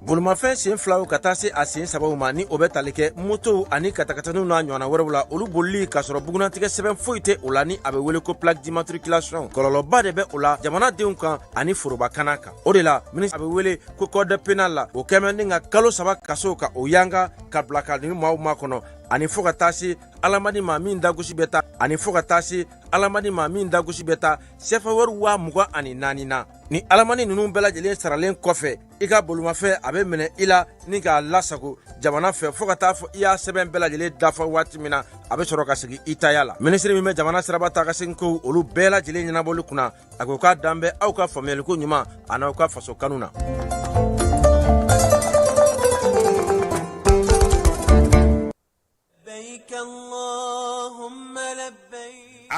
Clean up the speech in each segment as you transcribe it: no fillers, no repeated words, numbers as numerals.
Bolimafɛn sen filaw ka taa se a sen sabaw ma, ni o bɛ tali kɛ motow ani katakataniw n'a ɲɔgɔnna wɛrɛw la, olu bolili k'a sɔrɔ bugunnatigɛ sɛbɛn foyi tɛ o la, ni a bɛ wele ko plaque d'immatriculation, kɔlɔlɔba de bɛ o la jamanadenw kan ani forobakana kan. O de la minisiri a bɛ wele ko code pénal la, o kɛmɛ ni ka kalo 3 kaso ka o yanga ka bila ka ni maaw ma kɔnɔ, ani fo ka taa se alamani ma min dagosi bɛ taa ani fo ka taa se alamani ma min dagosi bɛ taa sefa wari 24,000 na. Ni alamani ninnu bɛɛ lajɛlen saralen kɔfɛ, i ka bolimafɛn a bɛ minɛ i la ni k'a lasago jamana fɛ fo ka taa fɔ i y'a sɛbɛn bɛɛ lajɛlen dafa waati min na, a bɛ sɔrɔ ka segin i taya la. Minisiri min bɛ jamana siraba taa ka segin kow olu bɛɛ lajɛlen ɲɛnabɔli kunna, a ko k'a dan bɛ aw ka faamuyaliko ɲuman an'aw ka faso kanu na.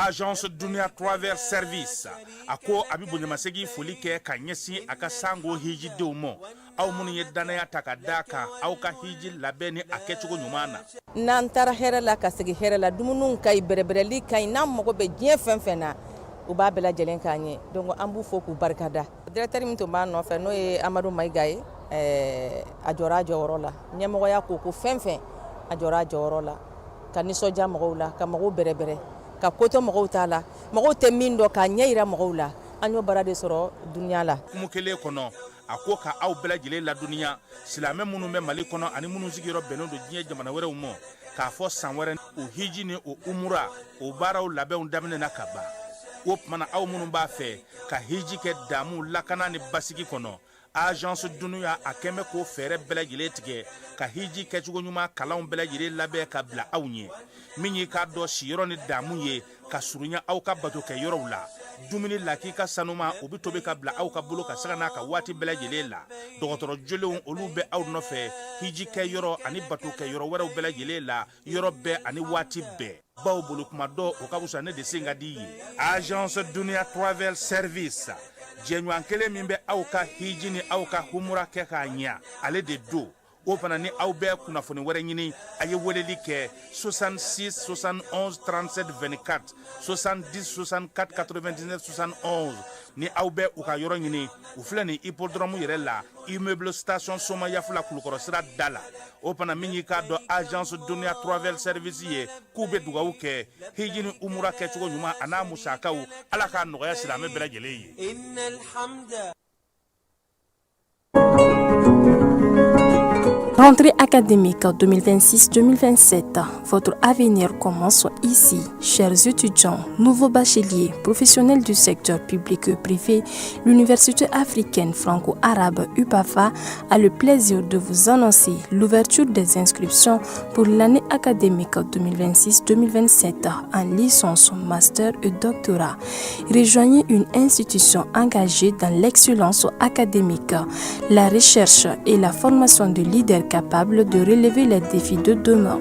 Agence Dunia Travel Service a ko a bɛ bonyamasegin foli kɛ ka ɲɛsin a ka sango hijidenw ma, aw minnu ye dannaya ta ka da kan aw ka hiji labɛn ni a kɛcogo ɲuman na. N'an taara hɛrɛ la ka segin hɛrɛ la, dumuni ka ɲi, bɛrɛbɛrɛli ka ɲi, n'an mago bɛ diɲɛ fɛn fɛn na, u b'a bɛɛ lajɛlen k'an ye. Donc an b'u fo k'u barikada. Directeur min tun b'a nɔfɛ, n'o ye Amadu Mayiga ye, a jɔra a jɔyɔrɔ la. Ɲɛmɔgɔya ko fɛn fɛn, a jɔra a jɔyɔrɔ la ka nisɔndiya mɔgɔw la, ka mɔgɔw bɛrɛbɛrɛ, ka kotɔ mɔgɔw t'a la, mɔgɔw tɛ min dɔn k'a ɲɛ yira mɔgɔw la. An y'o baara de sɔrɔ Dunia la. Kumu kelen kɔnɔ, a ko ka aw bɛɛ lajɛlen ladɔnniya, silamɛ minnu bɛ Mali kɔnɔ ani minnu sigiyɔrɔ bɛnnen don diɲɛ jamana wɛrɛw ma, k'a fɔ san wɛrɛ o hiji ni o umura o baaraw labɛnw daminɛna ka ban. O tuma na, aw minnu b'a fɛ ka hiji kɛ damu, lakana ni basigi kɔnɔ, Agence Dunia a kɛn bɛ k'o fɛɛrɛ bɛɛ lajɛlen tigɛ ka hiji kɛcogo ɲuman kalanw bɛɛ lajɛlen labɛn ka bila aw ɲɛ. Min y'i k'a dɔn siyɔrɔ ni damu ye ka surunya aw ka batokɛ yɔrɔw la, dumuni lakika sanuma o bɛ tobi ka bila aw ka bolo ka sanga n'a ka waati bɛɛ lajɛlen la. Dɔgɔtɔrɔ jolenw olu bɛ aw nɔfɛ hiji kɛ yɔrɔ ani batokɛ yɔrɔ wɛrɛw bɛɛ lajɛlen la, yɔrɔ bɛɛ ani waati bɛɛ. Baw bolo kuma dɔ o ka fisa ne de sen ka di ye. Agence Dunia Travel Service, jɛɲɔgɔn kelen min bɛ aw ka hiji ni aw ka humura kɛ k'a ɲɛ, ale de don. O fana ni aw bɛ kunnafoni wɛrɛ ɲini, a ye weleli kɛ 66 71 37 24, 70 64 99 71. Ni aw bɛ u ka yɔrɔ ɲini, u filɛ nin hippodrome yɛrɛ la, immeuble station Somayafula, Kulukɔrɔ sira da la. O fana min y'i k'a dɔn Agence Dunia Travel Service ye, k'u bɛ dugawu kɛ hiji ni umura kɛcogo ɲuman a n'a musakaw, Ala k'a nɔgɔya silamɛ bɛɛ lajɛlen ye. Rentrée académique 2026-2027, votre avenir commence ici. Chers étudiants, nouveaux bacheliers, professionnels du secteur public et privé, l'Université africaine franco-arabe UPAFA a le plaisir de vous annoncer l'ouverture des inscriptions pour l'année académique 2026-2027 en licence, master et doctorat. Rejoignez une institution engagée dans l'excellence académique, la recherche et la formation de leaders capables de relever les défis de demain.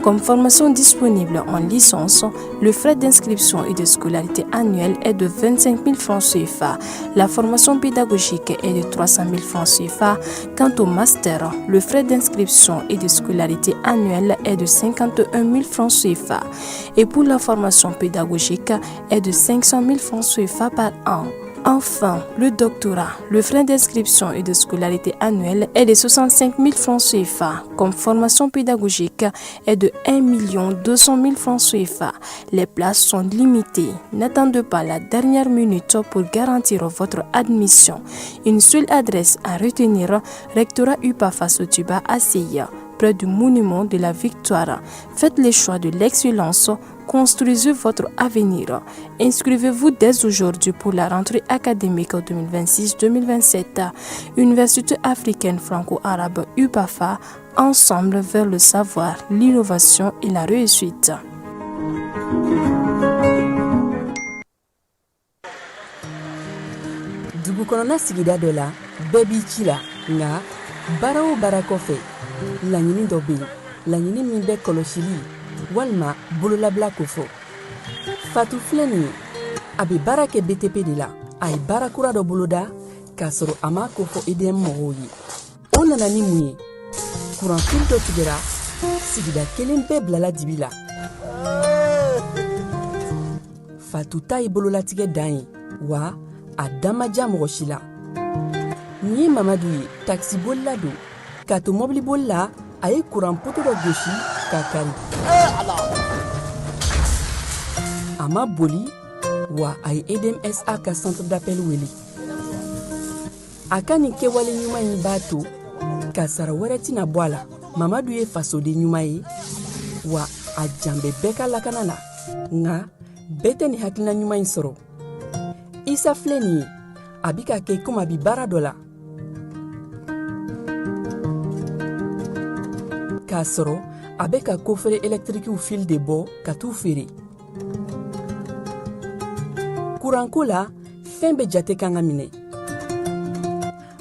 Comme formation disponible en licence, le frais d'inscription et de scolarité annuelle est de 25 000 francs CFA. La formation pédagogique est de 300 000 francs CFA. Quant au master, le frais d'inscription et de scolarité annuelle est de 51 000 francs CFA. Et pour la formation pédagogique est de 500 000 francs CFA par an. Enfin, le doctorat, le frais d'inscription et de scolarité annuelle est de 65 000 francs CFA. Comme formation pédagogique est de 1 200 000 francs CFA. Les places sont limitées. N'attendez pas la dernière minute pour garantir votre admission. Une seule adresse à retenir, Rectorat UPAFA Sotuba ACI, près du monument de la Victoire. Faites le choix de l'excellence. Construisez votre avenir. Inscrivez-vous dès aujourd'hui pour la rentrée académique 2026-2027. Université africaine franco-arabe UPAFA, ensemble vers le savoir, l'innovation et la réussite. Dugu kɔnɔna sigida dɔ la, bɛɛ b'i ci la, nka baara o baara kɔfɛ, laɲini dɔ bɛ yen, laɲini min bɛ kɔlɔsili. Walima bololabila kofɔ. Fatu filɛ nin ye, a bɛ baara kɛ BTP de la. A ye baara kura dɔ boloda k'a sɔrɔ a m'a kofɔ EDM mɔgɔw ye. O nana ni mun ye? Kuranfili dɔ tigɛra, sigida kelen bɛɛ bilala dibi la. Fatu ta ye bololatigɛ dan ye, wa a da ma diya mɔgɔ si la. Nin ye Mamadu ye, takisibolila don. K'a to mɔbiliboli la, a ye kuran poto dɔ gosi k'a kari. A ma boli, wa a ye EDMSA ka centre d'appel wele. A ka nin kɛwale ɲuman in b'a to kasara wɛrɛ tɛna bɔ a la. Mamadu ye fasoden ɲuman ye, wa a jan bɛ bɛɛ ka lakana la. Nka bɛɛ tɛ nin hakilina ɲuman in sɔrɔ. Isa filɛ nin ye, a bi ka kɛ komi a bi baara dɔ la, k'a sɔrɔ a bɛ ka coffret ɛlɛtirikiw fil de bɔ ka t'u feere. Kuranko la, fɛn bɛɛ jate kan ka minɛ.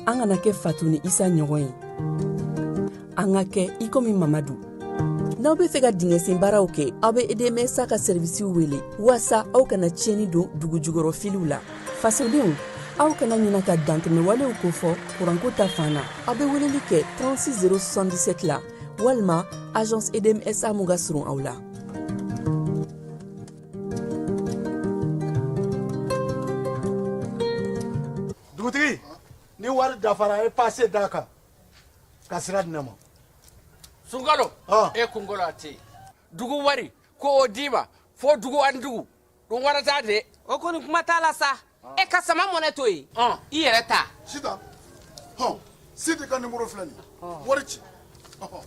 An kana kɛ Fatu ni Isa ɲɔgɔn ye, an ka kɛ i komi Mamadu. N'aw bɛ fɛ ka dingɛsen baaraw kɛ, aw bɛ EDMSA ka sɛrivisiw wele waasa aw kana tiɲɛni don dugu jukɔrɔ filiw la. Fasodenw, aw kana ɲina ka dantɛmɛwalew kofɔ kuranko ta fan na. Aw bɛ weleli kɛ 36 077 la walima agence EDMSA mun ka surun aw la. Dugutigi, ni wari dafara, e passe d'a kan ka sira di ne ma. Sunkalo, e kunkolo a tɛ dugu wari ko o d'i ma fo dugu ani dugu dun warata de. O kɔni, kuma t'a la sa. E ka sama mɔnɛ to yen, i yɛrɛ ta. Sitan, hɔn, Sidi ka nimoro filɛ nin ye, wari ci. Ɔhɔn.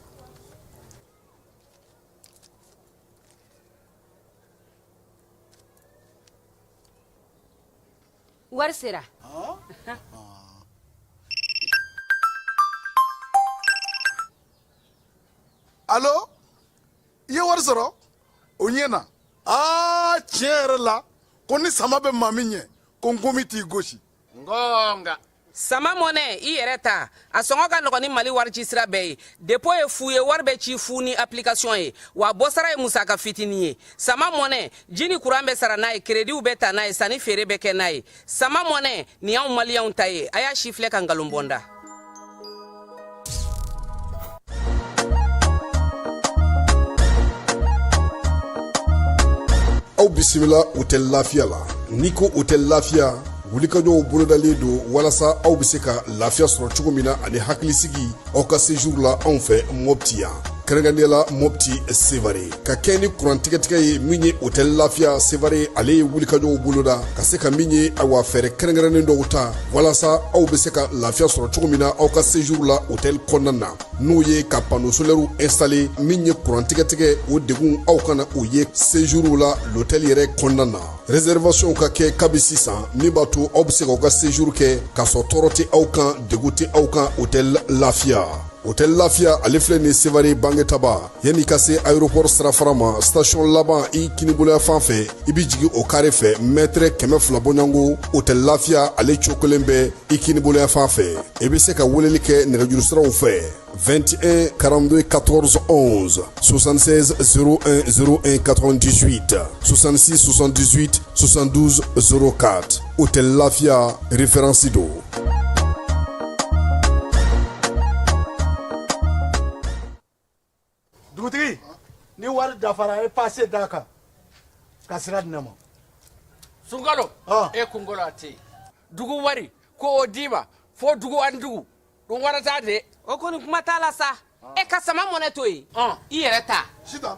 Wari sera. Alo, i ye wari sɔrɔ, o ɲɛna. Aa, tiɲɛ yɛrɛ la, ko ni sama bɛ maa min ɲɛ, ko nkomi t'i gosi. Ngonga. Sama mɔnɛ, i yɛrɛ ta, a sɔngɔ ka nɔgɔn ni Mali wari ci sira bɛɛ ye. Dépôt ye fu ye, wari bɛ ci fu ni application ye, wa bɔsara ye musaka fitinin ye. Sama mɔnɛ, ji ni kuran bɛ sara n'a ye, créditw bɛ ta n'a ye, sanni feere bɛ kɛ n'a ye. Sama mɔnɛ nin y'anw maliyɛnw ta ye. A y'a si filɛ ka nkalon bɔ n da. Aw bisimila Hôtel Lafiya la. N'i ko Hôtel Lafiya, wulikajɔw bolodalen don walasa aw bɛ se ka lafiya sɔrɔ cogo min na ani hakilisigi aw ka séjour la anw fɛ Mopti yan, kɛrɛnkɛrɛnnenya la Mopti Sevare. Ka kɛ ni kuran tigɛtigɛ ye min ye, Hôtel Lafiya Sevare ale ye wulikajɔw boloda ka se ka min ye, awa, fɛɛrɛ kɛrɛnkɛrɛnnen dɔw ta walasa aw bɛ se ka lafiya sɔrɔ cogo min na aw ka séjour la hôtel kɔnɔna na, n'o ye ka panneau solaire installé. Min ye kuran tigɛtigɛ, o degun aw kana o ye séjour la l'hôtel yɛrɛ kɔnɔna na. Réservation ka kɛ kabi sisan, min b'a to aw bɛ se k'aw ka séjour kɛ k'a sɔrɔ tɔɔrɔ tɛ aw kan, degun tɛ aw kan. Hôtel Lafiya, Hôtel Lafiya ale filɛ nin Sevare Bangetaba, yanni ka se aéroport sirafara ma, station laban i kiniboloya fan fɛ, i bɛ jigin o carré fɛ, mètre 200 bɔɲɔgɔnko, Hôtel Lafiya ale cokolen bɛ i kiniboloya fan fɛ. I bɛ se ka weleli kɛ nɛgɛjuru siraw fɛ: 21 42 14 11, 76 01 01 98, 66 78 72 04. Hôtel Lafiya, référence don. Dugutigi, ni wari dafara, e passe d'a kan ka sira di ne ma. Sunkalo, e kunkolo a tɛ dugu wari ko o d'i ma fo dugu ani dugu dun warata de. O kɔni, kuma t'a la sa. E ka sama mɔnɛ to yen, i yɛrɛ ta. Sitan,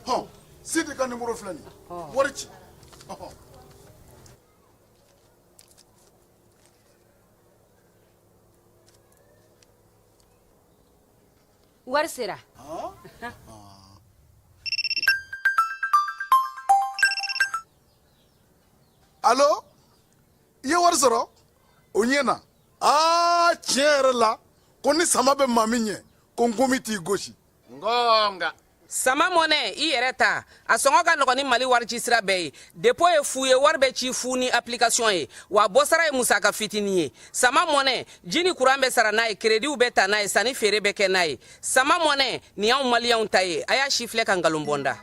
hɔn, Sidi ka nimoro filɛ nin ye, wari ci. Ɔhɔn. Wari sera. Alo, i ye wari sɔrɔ, o ɲɛna. Aa, tiɲɛ yɛrɛ la, ko ni sama bɛ maa min ɲɛ, ko nkomi t'i gosi. Ngonga. Sama Money i yɛrɛ ta a sɔngɔ ka nɔgɔn ni Mali warici sira bɛɛ ye. Dépôt ye fu ye, wari bɛ ci fu ni application ye, wa bɔsara ye musaka fitinin ye. Sama Money, ji ni kuran bɛ sara n'a ye, créditw bɛ ta n'a ye, sanni feere bɛ kɛ n'a ye. Sama Money, nin y'anw maliyɛnw ta ye, a y'a sifilɛ ka nkalon bɔ n da.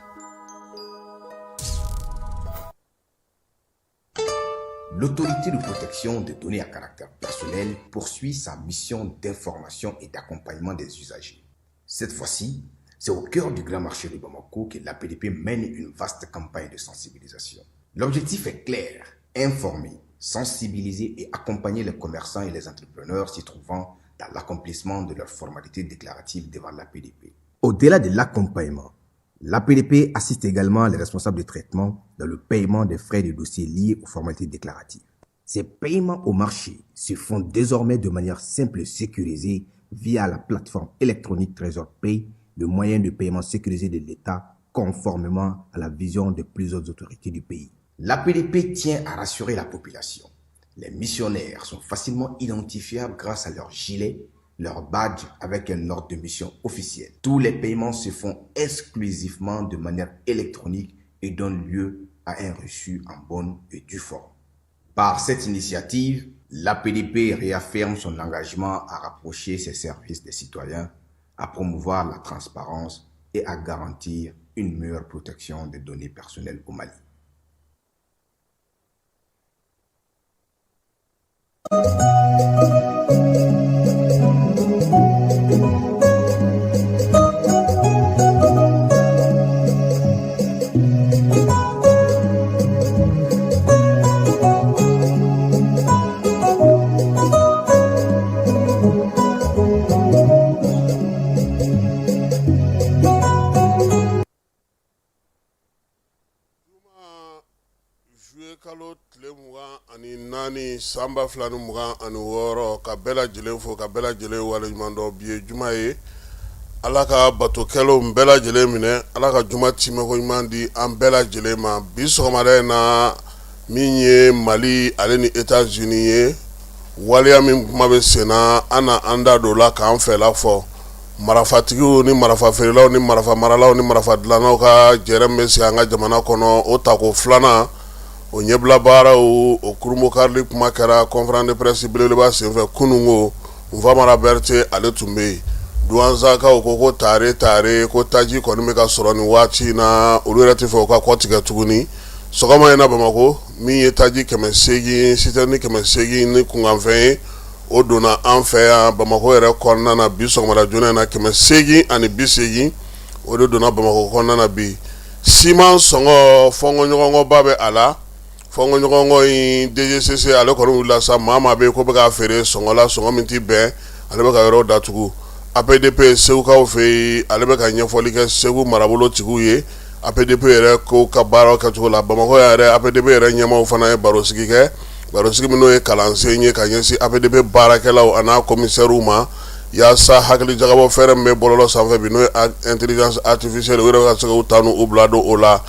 L'autorité de protection des données à caractère personnel poursuit sa mission d'information et d'accompagnement des usagers. Cette fois-ci, c'est au cœur du grand marché de Bamako que l'APDP mène une vaste campagne de sensibilisation. L'objectif est clair, informer, sensibiliser et accompagner les commerçants et les entrepreneurs s'y trouvant dans l'accomplissement de leurs formalités déclaratives devant l'APDP. Au-delà de l'accompagnement, l'APDP assiste également les responsables de traitement dans le paiement des frais de dossier liés aux formalités déclaratives. Ces paiements au marché se font désormais de manière simple et sécurisée via la plateforme électronique Trésor Pay, le moyen de paiement sécurisé de l'État conformément à la vision de plusieurs autorités du pays. L'APDP tient à rassurer la population. Les missionnaires sont facilement identifiables grâce à leur gilet, leur badge avec un ordre de mission officiel. Tous les paiements se font exclusivement de manière électronique et donnent lieu à un reçu en bonne et due forme. Par cette initiative, l'APDP réaffirme son engagement à rapprocher ses services des citoyens, à promouvoir la transparence et à garantir une meilleure protection des données personnelles au Mali. Juillet kalo tile 24 san 2026, ka bɛɛ lajɛlen fo, ka bɛɛ lajɛlen waleɲuman dɔn. Bi ye juma ye, Ala ka batokɛlaw bɛɛ lajɛlen minɛ, Ala ka juma timɛko ɲuman di an bɛɛ lajɛlen ma. Bi sɔgɔmada in na, min ye Mali ale ni États-Unis ye, waleya min kuma bɛ sen na, an na an da don o la k'an fɛla fɔ. Marafatigiw ni marafa feerelaw ni marafa maralaw ni marafa dilannaw ka jɛrɛ min bɛ sigi an ka jamana kɔnɔ, o tako filanan, o ɲɛbila baaraw, o kurunbonkarili kuma kɛra conférence de presse belebeleba senfɛ kununko. Nfamara Berete, ale tun bɛ yen. Duwanzakaw ko tare tare ko taji kɔni bɛ ka sɔrɔ nin waati in na, olu yɛrɛ tɛ fɛ u ka kɔ tigɛ tuguni. Sɔgɔma in na Bamakɔ, min ye taji 800, citerne 800 ni kunkanfɛn ye, o donna an fɛ yan Bamakɔ yɛrɛ kɔnɔna na bi sɔgɔmada joona in na. 880, o de donna Bamakɔ kɔnɔna na bi. Siman sɔngɔ, fɔnkɔɲɔgɔnkɔba bɛ a la. Fɔnkɔɲɔgɔnkɔ in, DGCC ale kɔni wulila sa, maa maa bɛ yen ko bɛ k'a feere sɔngɔ la, sɔngɔ min tɛ bɛn, ale bɛ ka yɔrɔ datugu. APDP Segukaw fɛ yen, ale bɛ ka ɲɛfɔli kɛ Segu marabolo tigiw ye APDP yɛrɛ ko ka baara kɛcogo la. Bamakɔ yan yɛrɛ, APDP yɛrɛ ɲɛmaaw fana ye barosigi kɛ, barosigi min n'o ye kalansen ye ka ɲɛsin APDP baarakɛlaw an'a komisɛriw ma, yaasa hakili jagabɔ fɛɛrɛ min bɛ bɔlɔlɔ sanfɛ bi, n'o ye intelligence artificielle, u yɛrɛ ka se k'u ta n'u bila don o la.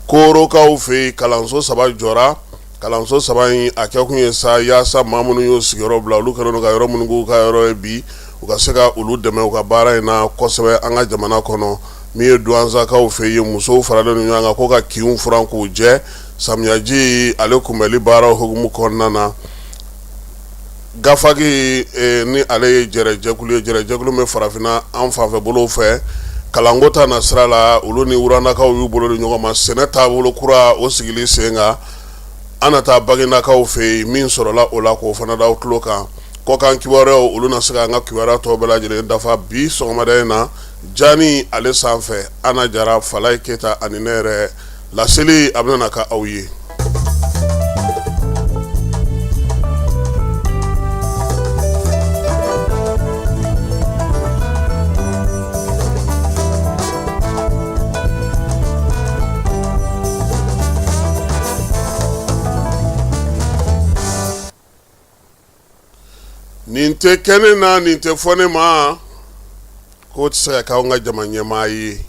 Korokaw fɛ yen, kalanso saba jɔra. Kalanso saba in, a kɛkun ye sa yaasa maa minnu y'u sigiyɔrɔ bila, olu kɛlen don ka yɔrɔ minnu k'u ka yɔrɔ ye bi, u ka se ka olu dɛmɛ u ka baara in na kosɛbɛ an ka jamana kɔnɔ. Min ye Duwanzakaw fɛ yen, musow faralen don ɲɔgɔn kan ko ka kinw furan k'u jɛ samiyaji ale kunbɛli baaraw hukumu kɔnɔna na. Gafaki ni ale ye jɛrɛjɛkulu ye, jɛrɛjɛkulu bɛ farafinna an fanfɛ bolo fɛ kalanko ta na sira la, olu ni Rwandakaw y'u bolo di ɲɔgɔn ma sɛnɛ taabolo kura o sigili sen kan. An na taa Baginakaw fɛ yen, min sɔrɔla o la k'o fana da aw tulo kan. Kɔkan kibaruyaw, olu na se ka an ka kibaruya tɔw bɛɛ lajɛlen dafa bi sɔgɔmada in na. Jani ale sanfɛ, Ana Jara, Falaye Keyita ani ne yɛrɛ laseli, a bɛna ka aw ye. Nin tɛ kɛ ne na, nin tɛ fɔ ne ma, k'o tɛ se ka k'anw ka jama ɲɛmaa ye.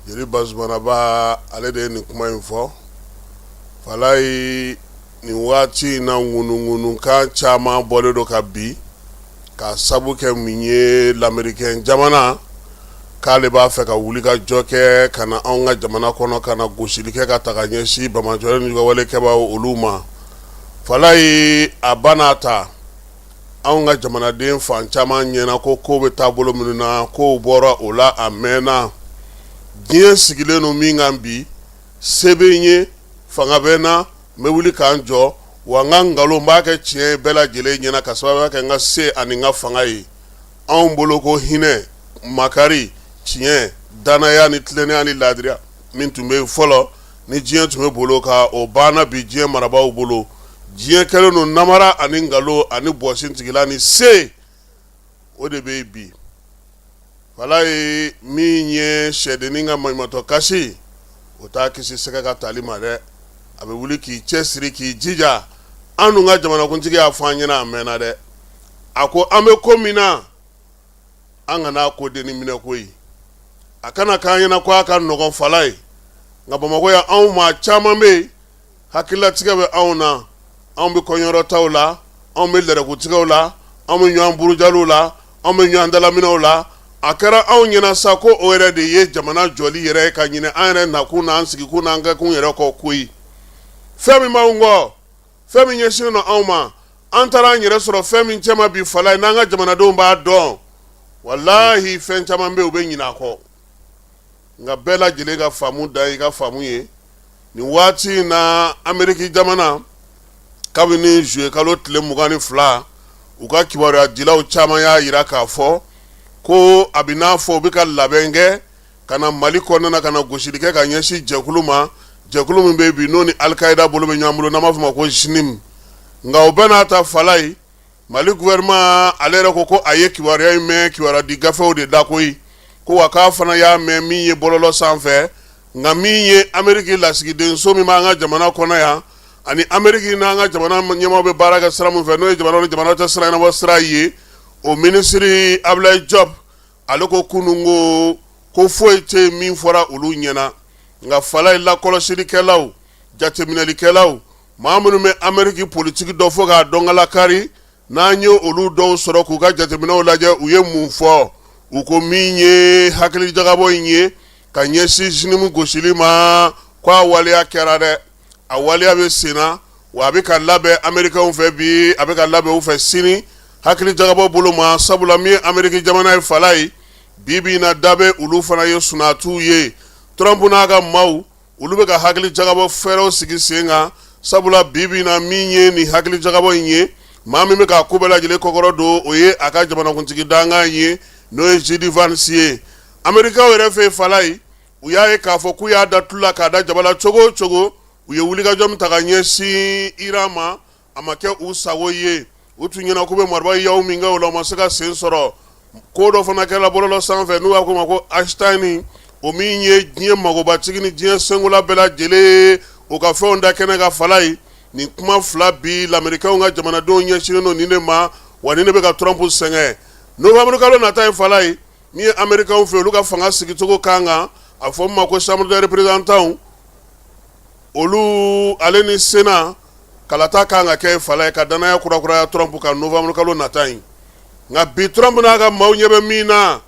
Jeli Bazumana Ba, ale de ye nin kuma in fɔ. Falayi, nin waati in na, ŋunuŋunukan caman bɔlen don ka bi, k'a sabu kɛ min ye, lamerikɛn jamana k'ale b'a fɛ ka wuli ka jɔ kɛ ka na anw ka jamana kɔnɔ ka na gosili kɛ ka taga ɲɛsin banbaanciwale ni walekɛbaaw olu ma. Falayi, a ba n'a ta, anw ka jamanaden fan caman ɲɛna ko ko bɛ taabolo minnu na, kow bɔra o la a mɛnna. Diɲɛ sigilen don min kan bi, se bɛ n ye, fanga bɛ n na, n bɛ wuli ka n jɔ, wa n ka nkalon n b'a kɛ tiɲɛ ye bɛɛ lajɛlen ɲɛna ka sababuya kɛ n ka se ani n ka fanga ye. Anw bolo ko hinɛ, makari, tiɲɛ, dannaya ni tilennenya ni laadiriya min tun bɛ yen fɔlɔ ni diɲɛ tun bɛ bolo kan, o banna bi diɲɛ marabaaw bolo. Diɲɛ kɛlen don namara ani nkalon ani bɔsintigila ni se, o de bɛ yen bi. Falayi, min ye sɛdennin ka maɲumatɔ kasi, o t'a kisi sɛgɛ ka tali ma dɛ. A bɛ wuli k'i cɛ siri k'i jija. An dun ka jamanakuntigi y'a fɔ an ɲɛna a mɛnna dɛ. A ko an bɛ ko min na, an kana ko dennin minɛ koyi. A kana k'an ɲɛna ko a ka nɔgɔn Falayi. Nka Bamakɔ yan, anw maa caman bɛ yen, hakililatigɛ bɛ anw na, anw bɛ kɔɲɔyɔrɔtaw la, anw bɛ lɛrɛkutigɛw la, anw bɛ ɲɔgɔn burujaliw la, anw bɛ ɲɔgɔn dalaminɛw la. A kɛra anw ɲɛna sa ko o yɛrɛ de ye jamana jɔli yɛrɛ ye, ka ɲinɛ an yɛrɛ nakun n'an sigikun n'an kɛkun yɛrɛ kɔ koyi. Fɛn min b'anw kɔ, fɛn min ɲɛsinnen don anw ma, an taara an yɛrɛ sɔrɔ fɛn min cɛma bi Falayi, n'an ka jamanadenw b'a dɔn, walahi fɛn caman bɛ yen, u bɛ ɲinɛ a kɔ. Nka bɛɛ lajɛlen ka faamu dan i ka faamu ye. Nin waati in na, Ameriki jamana, kabini juillet kalo tile 22, u ka kibaruya dilaw caman y'a jira k'a fɔ ko a bɛ n'a fɔ u bɛ ka labɛn kɛ ka na Mali kɔnɔna na, ka na gosili kɛ ka ɲɛsin jɛkulu ma, jɛkulu min bɛ bi n'o ni Alikayida bolo bɛ ɲɔgɔn bolo, n'an b'a fɔ o ma ko JNIM. Nka o bɛɛ n'a ta Falayi, Mali gouvernement ale yɛrɛ ko ko a ye kibaruya in mɛn kibaruya di gafew de da koyi, ko wa k'a fana y'a mɛn min ye bɔlɔlɔ sanfɛ. Nka min ye Ameriki lasigidenso min b'an ka jamana kɔnɔ yan, ani Ameriki n'an ka jamana ɲɛmaaw bɛ baara kɛ sira min fɛ, n'o ye jamana ni jamana cɛ sira ɲɛnabɔ sira ye, o minisiri Abulayi Jɔp, ale ko kunun ko foyi tɛ yen min fɔra olu ɲɛna. Nka Falayi, lakɔlɔsilikɛlaw, jateminɛlikɛlaw, maa minnu bɛ Ameriki politiki dɔn fo k'a dɔn kari, n'an ye olu dɔw sɔrɔ k'u ka jateminɛw lajɛ, u ye mun fɔ? U ko min ye hakili jagabɔ in ye ka ɲɛsin JNIM gosili ma, ko a waleya kɛra dɛ, a waleya bɛ sen na, wa a bɛ ka labɛn Amerikɛnw fɛ bi, a bɛ ka labɛn u fɛ sini, hakili jagabɔ bolo ma. Sabula min ye Ameriki jamana ye Falayi, bi bi in na, da bɛ olu fana ye sunatiw ye. Trump n'a ka maaw, olu bɛ ka hakili jagabɔ fɛɛrɛw sigi sen kan. Sabula bi bi in na, min ye nin hakili jagabɔ in ye, maa min bɛ k'a ko bɛɛ lajɛlen kɔkɔrɔ don, o ye a ka jamanakuntigi dankan ye, n'o ye JD Vance ye. Amerikaw yɛrɛ fɛ Falayi, u y'a ye k'a fɔ k'u y'a da tulu la k'a da jaba la cogo o cogo, u ye wulikajɔ min ta ka ɲɛsin Iran ma, a ma kɛ u sago ye. U tun ɲɛna k'u bɛ marifa yaw min kɛ o la, u ma se ka sen sɔrɔ. Ko dɔ fana kɛra bɔlɔlɔ sanfɛ, n'u b'a fɔ o ma ko Epstein, o min ye diɲɛ magobatigi ni diɲɛ senkola bɛɛ lajɛlen, o ka fɛnw da kɛnɛ kan Falayi. Nin kuma fila bi, lamerikɛnw ka jamanadenw ɲɛsinnen don nin de ma, wa nin de bɛ ka Trump sɛgɛn. Novembre kalo nata ye Falayi, min ye Amerikɛnw fɛ, olu ka fanga sigicogo kan kan, a fɔ min ma ko Chambre des représentants, olu ale ni Sénat kalata kan ka kɛ Falayi, ka danaya kurakuraya Trump kan novembre kalo nata in. Nka bi, Trump n'a ka maaw ɲɛ bɛ min na,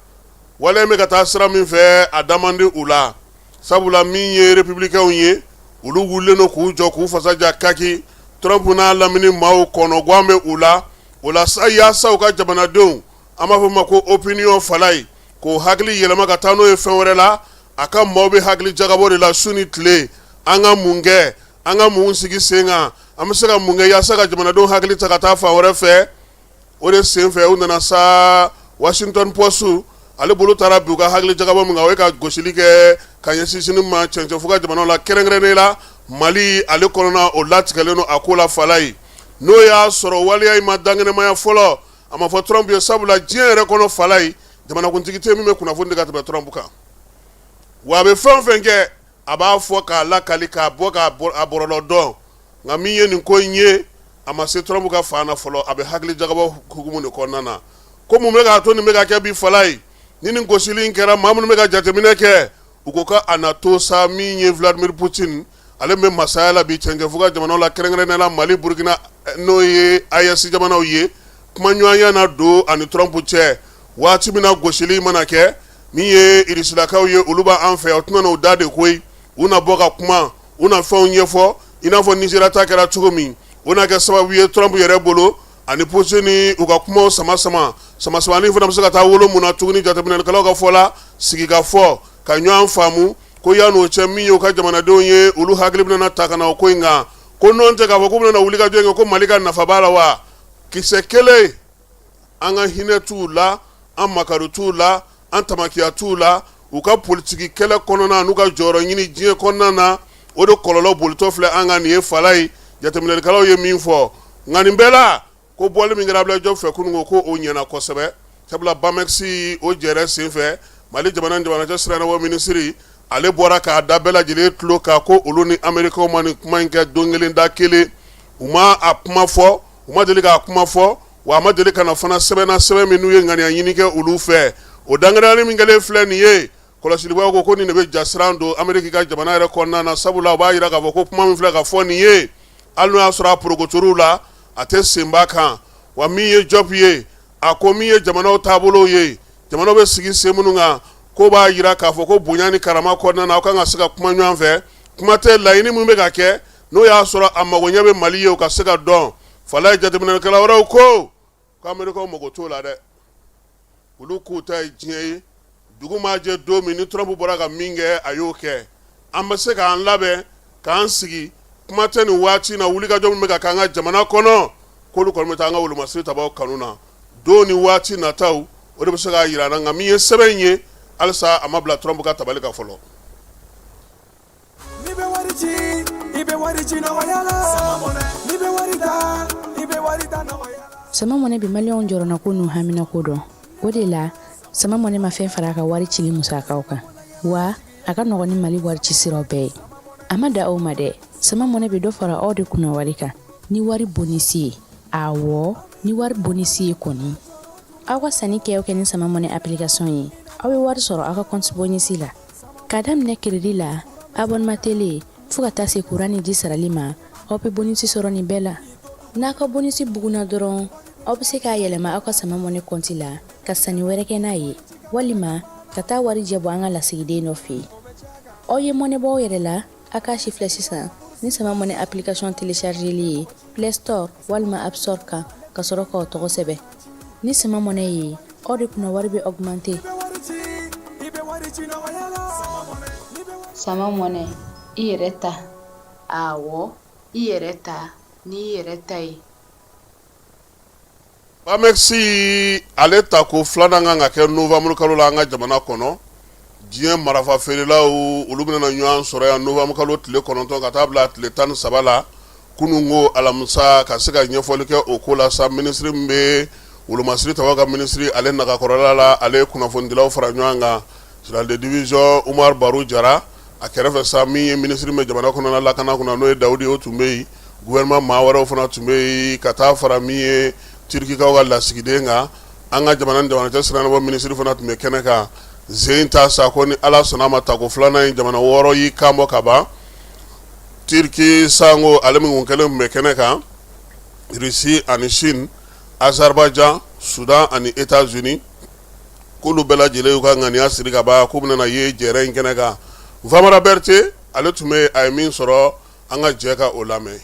waleya bɛ ka taa sira min fɛ, a da man di u la. Sabula min ye républicainw ye, olu wulilen don k'u jɔ k'u fasa ja kaki. Trump n'a lamini maaw kɔnɔgan bɛ u la. O la sa, yaasa u ka jamanadenw, an b'a fɔ ma ko opinion Falayi, k'o hakili yɛlɛma ka taa n'o ye fɛn wɛrɛ la, a ka maaw bɛ hakili jagabɔ de la su ni tile. An ka mun kɛ? An ka mun sigi sen kan? An bɛ se ka mun kɛ yaasa ka jamanadenw hakili ta ka taa fan wɛrɛ fɛ? O de senfɛ, u nana sa, Washington Post ale bolo taara bi u ka hakili jagabɔ min kan, o ye ka gosili kɛ ka ɲɛsin JNIM ma cɛncɛnfuga jamanaw la, kɛrɛnkɛrɛnnen la Mali ale kɔnɔna. O latigɛlen don a ko la Falayi. N'o y'a sɔrɔ waleya in ma dankɛnɛmaya fɔlɔ, a ma fɔ Trump ye. Sabula diɲɛ yɛrɛ kɔnɔ Falayi, jamanakuntigi tɛ min bɛ kunnafoni di ka tɛmɛ Trump kan. Wa a bɛ fɛn o fɛn kɛ, a b'a fɔ k'a lakali, k'a bɔ k'a bɔlɔlɔ dɔn. Nka min ye nin ko in ye, a ma se Trump ka fan na fɔlɔ, a bɛ hakili jagabɔ hukumu de kɔnɔna na. Ko mun bɛ k'a to nin bɛ ka kɛ bi Falayi? Ni nin gosili in kɛra, maa minnu bɛ ka jateminɛ kɛ, u ko ka a na to sa, min ye Vladimir Poutine, ale bɛ masaya la bi cɛncɛnfuga jamanaw la, kɛrɛnkɛrɛnnenya la Mali, Burukina, n'o ye AES jamanaw ye, kumaɲɔgɔnya na don ani Trump cɛ. Waati min na gosili mana kɛ, Min ye irisilakaw ye, olu b'an fɛ, o tɛna n'o da de koyi. U na bɔ ka kuma, u na fɛnw ɲɛfɔ i n'a fɔ Nizeriya ta kɛra cogo min. O na kɛ sababu ye Trump yɛrɛ bolo ani Putin ni u ka kumaw sama sama sama samani fana bɛ se ka taa wolo mun na tuguni. Jateminɛlikɛlaw ka fɔ la, sigikafɔ ka ɲɔgɔn faamu ko yan'o cɛ, min ye u ka jamanadenw ye, olu hakili bɛna ta ka na o ko in kan, ko nɔn tɛ k'a fɔ k'u bɛna wuli ka jɔ kɛ ko Mali ka nafa b'a la wa. Kisɛ kelen, an ka hinɛ t'u la, an makari t'u la, an tamakiya t'u la. U ka politiki kɛlɛ kɔnɔna n'u ka jɔyɔrɔ ɲini diɲɛ kɔnɔna na, o de kɔlɔlɔ bolitɔ filɛ an kan nin ye. Fala ye jateminɛlikɛlaw ye min fɔ, nka nin bɛɛ la, ko bɔli min kɛra Abdoulaye Diop fɛ kunun, ko o ɲɛna kosɛbɛ, sabula BAMEX o jɛrɛ senfɛ, Mali jamana ni jamana cɛ siranɛbɔ minisiri, ale bɔra k'a da bɛɛ lajɛlen tulo kan ko olu ni Amerikaw ma nin kuma in kɛ don kelen da kelen. U ma a kuma fɔ, u ma deli k'a kuma fɔ, wa a ma deli ka na fana sɛbɛnna, sɛbɛn min n'u ye ŋaniya ɲini kɛ olu fɛ. O dankɛnɛyali min kɛlen filɛ nin ye, kɔlɔsilibaaw ko ko nin de bɛ jasiran don Ameriki ka jamana yɛrɛ kɔnɔna na, sabula u b'a jira k'a fɔ ko kuma min filɛ ka fɔ nin ye, hali n'o y'a sɔrɔ a porokotor'u la, a tɛ senba kan. Wa min ye Diop ye, a ko min ye jamanaw taabolow ye, jamanaw bɛ sigi sen minnu kan, ko b'a jira k'a fɔ ko bonya ni karama kɔnɔna na, aw kan ka se ka kuma ɲɔgɔn fɛ. Kuma tɛ laɲini min bɛ ka kɛ, n'o y'a sɔrɔ a magoɲɛ bɛ Mali ye, o ka se ka dɔn. Fala ye jateminɛlikɛla wɛrɛw ko ko Amerikaw mago t'o la dɛ, olu k'u ta ye diɲɛ ye. Dugu maa jɛ don min ni Trump bɔra ka min kɛ, a y'o kɛ. An bɛ se k'an labɛn k'an sigi, kuma tɛ nin waati na wulikajɔ min bɛ ka k'an ka jamana kɔnɔ, k'olu kɔni bɛ taa an ka wolomasiri tabaw kanu na. Don ni waati nataw, o de bɛ se k'a jira an na. Nka min ye sɛbɛn in ye, halisa a ma bila Trump ka tabali kan fɔlɔ. N'i bɛ wari ci, i bɛ wari ci nɔgɔya la. N'i bɛ wari ta, i bɛ wari ta nɔgɔya la. Sama Mɔnɛ bɛ maliyɛnw jɔrɔnako n'u haminako dɔn. O de la, Sama Mɔnɛ ma fɛn fara a ka wari cili musakaw kan, wa a ka nɔgɔn ni Mali wari ci siraw bɛɛ ye. A ma dan o ma dɛ, Sama Mɔnɛ bɛ dɔ fara aw de kunna wari kan ni wari bonisi ye. Awɔ, ni wari bonisi ye kɔni. Aw ka sanni kɛ o kɛ ni Sama Mɔnɛ application ye, aw bɛ wari sɔrɔ aw ka compte bonisi la. K'a daminɛ crédit la, abonnement télé, fo ka taa se courant ni ji sarali ma, aw bɛ bonisi sɔrɔ nin bɛɛ la. N'a ka bonisi bugunna dɔrɔn, aw bɛ se k'a yɛlɛma aw ka Sama Mɔnɛ compte la ka sanni wɛrɛ kɛ n'a ye, walima ka taa warijɛ bɔ an ka lasigiden dɔ fɛ yen. Aw ye mɔnɛ bɔ aw yɛrɛ la, a k'a sifilɛ sisan ni Sama Mɔnɛ application téléchargeli ye Play Store walima App Store kan, ka sɔrɔ k'aw tɔgɔ sɛbɛn. Ni Sama Mɔnɛ ye, aw de kunna wari bɛ augmenter. Sama Mɔnɛ, i yɛrɛ ta. Awɔ, i yɛrɛ ta n'i yɛrɛ ta ye. BAMEX ale tako filanan kan ka kɛ novembre kalo la an ka jamana kɔnɔ. Diɲɛ marafa feerelaw, olu bɛna ɲɔgɔn sɔrɔ yan novembre kalo tile 9 ka taa bila tile 13 la, kununko alamisa, ka se ka ɲɛfɔli kɛ o ko la sa. Minisiri min bɛ wolomasiri tabaw ka minisiri, ale nagakɔrɔla la, ale ye kunnafonidilaw fara ɲɔgɔn kan, général de division Umaru Baru Jara. A kɛrɛfɛ sa, min ye minisiri bɛ jamana kɔnɔna lakana kunna, n'o ye Dawudi ye, o tun bɛ yen. Gouvernement maa wɛrɛw fana tun bɛ yen, ka taa fara min ye Turikikaw ka lasigiden kan. An ka jamana ni jamana cɛ siranɛbɔ minisiri fana tun bɛ kɛnɛ kan. Zen ta sa ko ni Ala sɔnna a ma, tako filanan in, jamana 6 y'i kan bɔ ka ban. Turiki sango ale min kun kɛlen tun bɛ kɛnɛ kan, Russie ani Chine, Azerbaïdjan, Soudan ani États-Unis, k'olu bɛɛ lajɛlen y'u ka ŋaniya siri ka ban k'u bɛna ye jɛrɛ in kɛnɛ kan. Famara Berete, ale tun bɛ, a ye min sɔrɔ, an ka jɛ ka o lamɛn.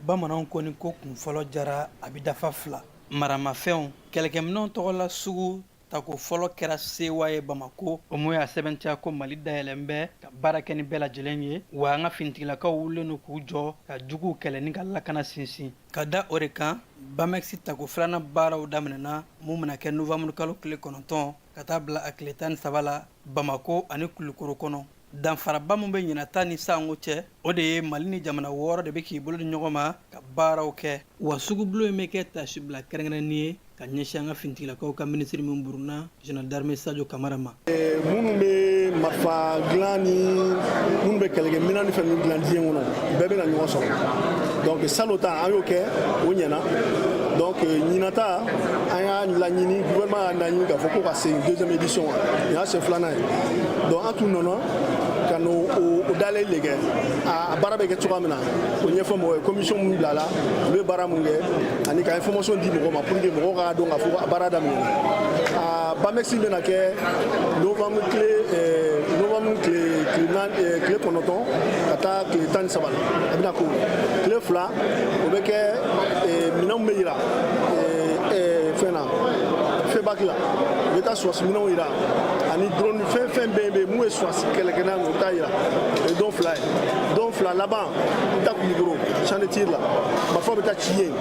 Bamananw ko ni ko kun fɔlɔ jara, a bɛ dafa fila. Maramafɛnw, kɛlɛkɛminɛnw tɔgɔla sugu tako fɔlɔ kɛra sewa ye Bamako. O mun y'a sɛbɛntiya ko Mali dayɛlɛn bɛ ka baara kɛ ni bɛɛ lajɛlen ye, wa an ka finitigilakaw wulilen don k'u jɔ ka juguw kɛlɛ ni ka lakana sinsin. Ka da o de kan, BAMEX tako filanan baaraw daminɛna, mun bɛna kɛ novembre kalo tile 9 ka taa bila a tile 13 la Bamako ani Kulukoro kɔnɔ. Danfaraba min bɛ ɲinan ta ni sango cɛ, o de ye Mali ni jamana 6 de bɛ k'i bolo di ɲɔgɔn ma ka baaraw kɛ. Wa sugubulon in bɛ kɛ taasibila kɛrɛnkɛrɛnnen ye ka ɲɛsin an ka finitigilakaw ka minisiri min burunna, général d'armée Sadio Kamara ma. Minnu bɛ marifa dilan ni minnu bɛ kɛlɛkɛminɛn ni fɛn ninnu dilan diɲɛ kɔnɔ, bɛɛ bɛna ɲɔgɔn sɔrɔ. Donc salon ta, an y'o kɛ, o ɲɛna. Donc ɲinan ta, an y'a laɲini, gouvernement y'a laɲini k'a fɔ ko ka segin deuxième édition, nin y'a siɲɛ filanan ye. Donc an tun nana ka n'o o dayɛlɛli de kɛ, a baara bɛ kɛ cogoya min na o ɲɛfɔ mɔgɔw ye, commission min bilala, olu ye baara mun kɛ, ani ka information di mɔgɔw ma pour que mɔgɔw k'a dɔn k'a fɔ a baara daminɛna. A Bamexi bɛna kɛ novembre tile 4, tile 9 ka taa tile 13 la. A bɛna k'o la tile 2, o bɛ kɛ minɛnw bɛ yira fɛn na, FEBAK la. U bɛ taa sɔrɔdasi minɛnw yira ani drone, fɛn fɛn bɛ yen mun ye sɔrɔdasi kɛlɛkɛla, o bɛ taa yira. O ye don 2 ye. Don 2 laban, i bɛ taa Kulukoro champ de tir la, marifa bɛ taa ci yen.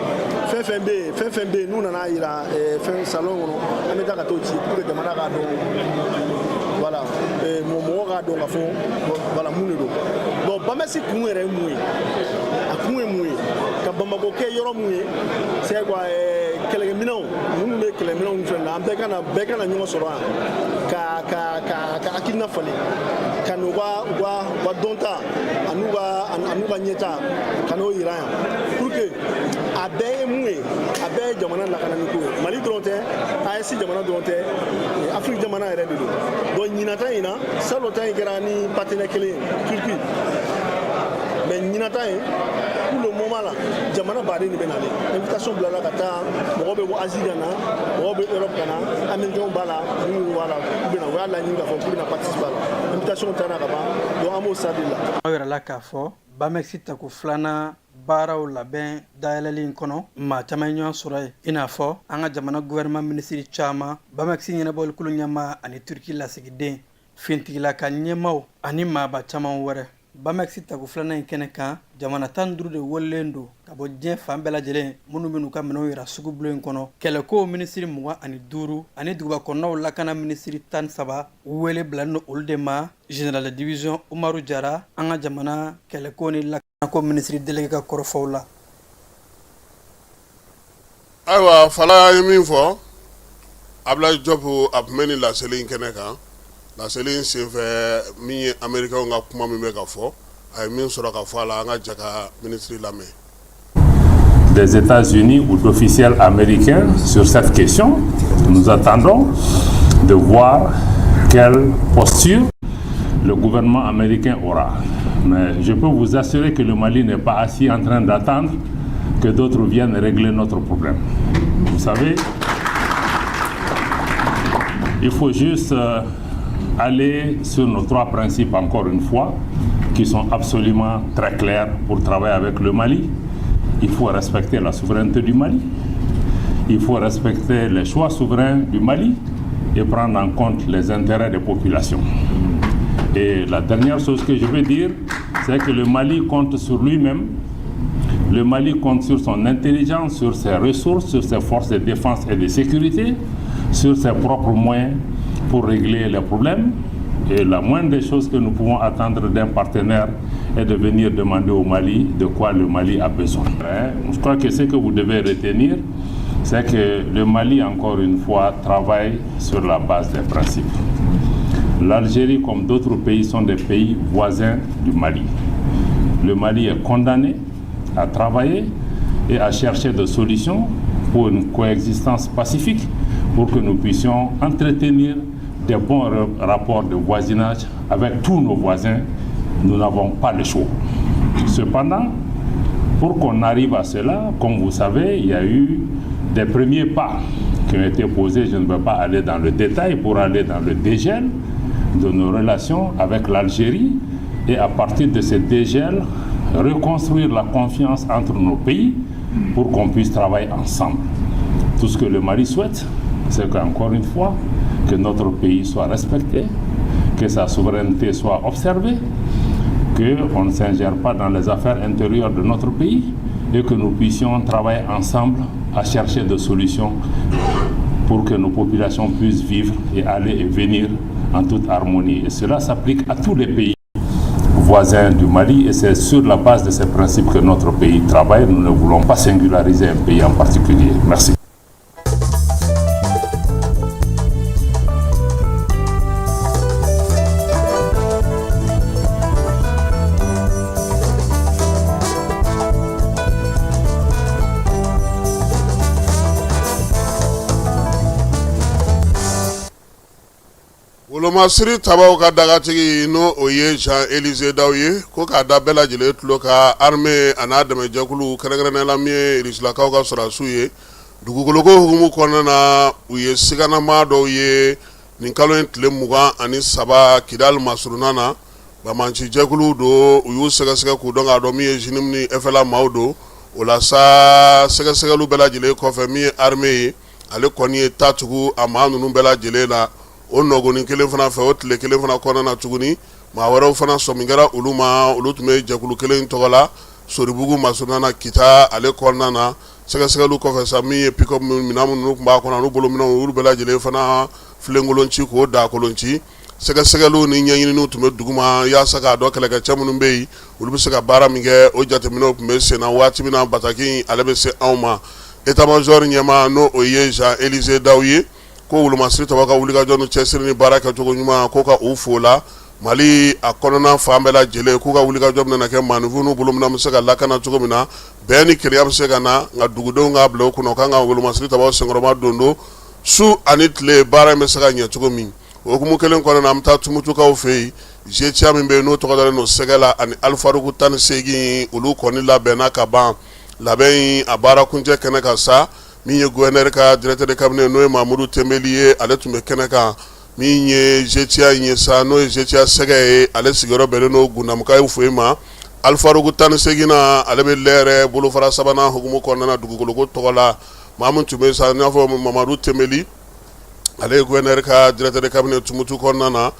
Fɛn fɛn bɛ yen, fɛn fɛn bɛ yen n'u nana yira fɛn salon kɔnɔ, an bɛ taa ka t'o ci pour que jamana k'a dɔn, voilà, mɔgɔw k'a dɔn k'a fɔ voilà mun de don. Bon, Bamexi kun yɛrɛ ye mun ye? A kun ye mun ye? Ka Bamakɔ kɛ yɔrɔ mun ye, c'est quoi, kɛlɛkɛminɛnw minnu bɛ kɛlɛminɛnw fɛn na, an bɛɛ ka na ɲɔgɔn sɔrɔ yan ka hakilina falen, ka n'u ka dɔnta an'u ka ɲɛta ka n'o yira yan, pour que a bɛɛ ye mun ye, a bɛɛ ye jamana lakanani ko ye. Mali dɔrɔn tɛ, AES jamana dɔrɔn tɛ, Afiriki jamana yɛrɛ de don. Donc ɲinan ta in na, salon ta in kɛra ni partenaire kelen ye, Turquie, mais ɲinan ta in, pour le moment la, jamana baden de bɛ nalen. Invitation bilala ka taa, mɔgɔ bɛ bɔ Asie ka na, mɔgɔ bɛ Europe ka na, Américains b'a la, minnu b'a la, k'u bɛ na, u y'a laɲini k'a fɔ k'u bɛna participer a la. Invitation taara ka ban, donc an b'o stade la. Aw yɛrɛ la k'a fɔ Bamexi tako filanan baaraw labɛn dayɛlɛli in kɔnɔ, maa caman ye ɲɔgɔn sɔrɔ yen, i n'a fɔ an ka jamana gouvernement minisiri caman, Bamexi ɲɛnabɔlikulu ɲɛmaa ani Turki lasigiden, fintigilaka ɲɛmaw ani maaba caman wɛrɛ. Bamexi tako filanan in kɛnɛ kan, jamana 15 de welelen don ka bɔ diɲɛ fan bɛɛ lajɛlen, minnu bɛn'u ka minɛnw yira sugubulon in kɔnɔ. Kɛlɛkow minisiri 25 ani duguba kɔnɔnaw lakana minisiri 13, wele bilalen don olu de ma. Général de division Umaru Jara, an ka jamana kɛlɛko ni lakanako minisiri délégué ka kɔrɔfɔw la. Ayiwa, Fala ye min fɔ, Abulayi Jɔpu, a tun bɛ nin laseli in kɛnɛ kan. Laseli in senfɛ, min ye Américains ka kuma min bɛ ka fɔ, a ye min sɔrɔ ka fɔ a la, an ka jɛ ka minisiri lamɛn. Des États-Unis ou d'officiels américains sur cette question. Nous attendons de voir quelle posture le gouvernement américain aura. Mais je peux vous assurer que le Mali n'est pas assis en train d'attendre que d'autres viennent régler notre problème. Vous savez, il faut juste aller sur nos trois principes encore une fois, qui sont absolument très clairs pour travailler avec le Mali. Il faut respecter la souveraineté du Mali. Il faut respecter les choix souverains du Mali et prendre en compte les intérêts des populations. Et la dernière chose que je veux dire, c'est que le Mali compte sur lui-même. Le Mali compte sur son intelligence, sur ses ressources, sur ses forces de défense et de sécurité, sur ses propres moyens pour régler les problèmes. Et la moindre des choses que nous pouvons attendre d'un partenaire est de venir demander au Mali de quoi le Mali a besoin. Je crois que ce que vous devez retenir, c'est que le Mali, encore une fois, travaille sur la base des principes. L'Algérie, comme d'autres pays, sont des pays voisins du Mali. Le Mali est condamné à travailler et à chercher des solutions pour une coexistence pacifique, pour que nous puissions entretenir des bons rapports de voisinage avec tous nos voisins. Nous n'avons pas le choix. Cependant, pour qu'on arrive à cela, comme vous savez, il y a eu des premiers pas qui ont été posés. Je ne vais pas aller dans le détail pour aller dans le dégel de nos relations avec l'Algérie et à partir de ce dégel, reconstruire la confiance entre nos pays pour qu'on puisse travailler ensemble. Tout ce que le Mali souhaite, c'est qu'encore une fois, que notre pays soit respecté, que sa souveraineté soit observée, qu'on ne s'ingère pas dans les affaires intérieures de notre pays et que nous puissions travailler ensemble à chercher des solutions pour que nos populations puissent vivre et aller et venir en toute harmonie. Et cela s'applique à tous les pays voisins du Mali et c'est sur la base de ces principes que notre pays travaille. Nous ne voulons pas singulariser un pays en particulier. Merci. Wolomasiri tabaw ka dagatigi n'o o ye Jean Élisée Daw ye, ko k'a da bɛɛ lajɛlen tulo kan armée a n'a dɛmɛjɛkulu kɛrɛnkɛrɛnnenya la min ye Rusilakaw ka sɔrɔdasiw ye dugukoloko hukumu kɔnɔna na, u ye siganamaa dɔw ye nin kalo in tile 23 Kidali masurunna na. Banbaanci jɛkuluw don, u y'u sɛgɛsɛgɛ k'u dɔn k'a dɔn min ye JNIM ni FLA maaw don. O la sa, sɛgɛsɛgɛliw bɛɛ lajɛlen kɔfɛ, min ye armée ye, ale kɔni ye ta tugu a maa ninnu bɛɛ lajɛlen la. O nɔgɔnin kelen fana fɛ, o tile kelen fana kɔnɔna na tuguni, maa wɛrɛw fana sɔmi kɛra olu ma, olu tun bɛ jɛkulu kelen tɔgɔ la Soribugu masurunna na Kita ale kɔnɔna na. Sɛgɛsɛgɛliw kɔfɛ sa, min ye pick-up minɛn minnu tun b'a kɔnɔ, n'u bolominɛnw, olu bɛɛ lajɛlen fana filenkolon ci k'o dakolon ci. Sɛgɛsɛgɛliw ni ɲɛɲininiw tun bɛ duguma yaasa k'a dɔn kɛlɛkɛcɛ minnu bɛ yen, olu bɛ se ka baara min kɛ. O jateminɛw tun bɛ sen na waati min na bataki ale bɛ se anw ma. État-major ɲɛmaa, n'o o ye Jean Élisée Daw ye, ko wolomasiri tabaw ka wulikajɔ ni cɛsiri ni baara kɛcogo ɲuman, ko ka u fo la Mali a kɔnɔna fan bɛɛ lajɛlen, k'u ka wulikajɔ bɛna kɛ maaninfin n'u bolominɛn bɛ se ka lakana cogo min na, bɛn ni kelenya bɛ se ka na. Nka dugudenw k'a bila u kunna, u kan ka wolomasiri tabaw senkɔrɔma don don su ani tile, baara in bɛ se ka ɲɛ cogo min. O hukumu kelen kɔnɔna na, an bɛ taa Tumutukaw fɛ yen. GTIA min bɛ yen, n'o tɔgɔ dalen don Sɛgɛ la ani Alifarugu 18, olu kɔni labɛnna ka ban. Labɛn in a baara kuncɛ kɛnɛ kan sa, min ye gouverneur ka directeur de cabinet, n'o ye Mamudu Tenbeli ye, ale tun bɛ kɛnɛ kan. Min ye GTIA in ye sa, n'o ye GTIA Sɛgɛ ye, ale sigiyɔrɔ bɛnnen don Gundamukaw fɛ yen ma. Alifarugu 18 na, ale bɛ lɛrɛ bolofara sabanan hukumu kɔnɔna na dugukoloko tɔgɔ la. Maa min tun bɛ sa, n y'a fɔ, Mamadu Tenbeli, ale ye gouverneur ka directeur de cabinet Tumutu kɔnɔna na.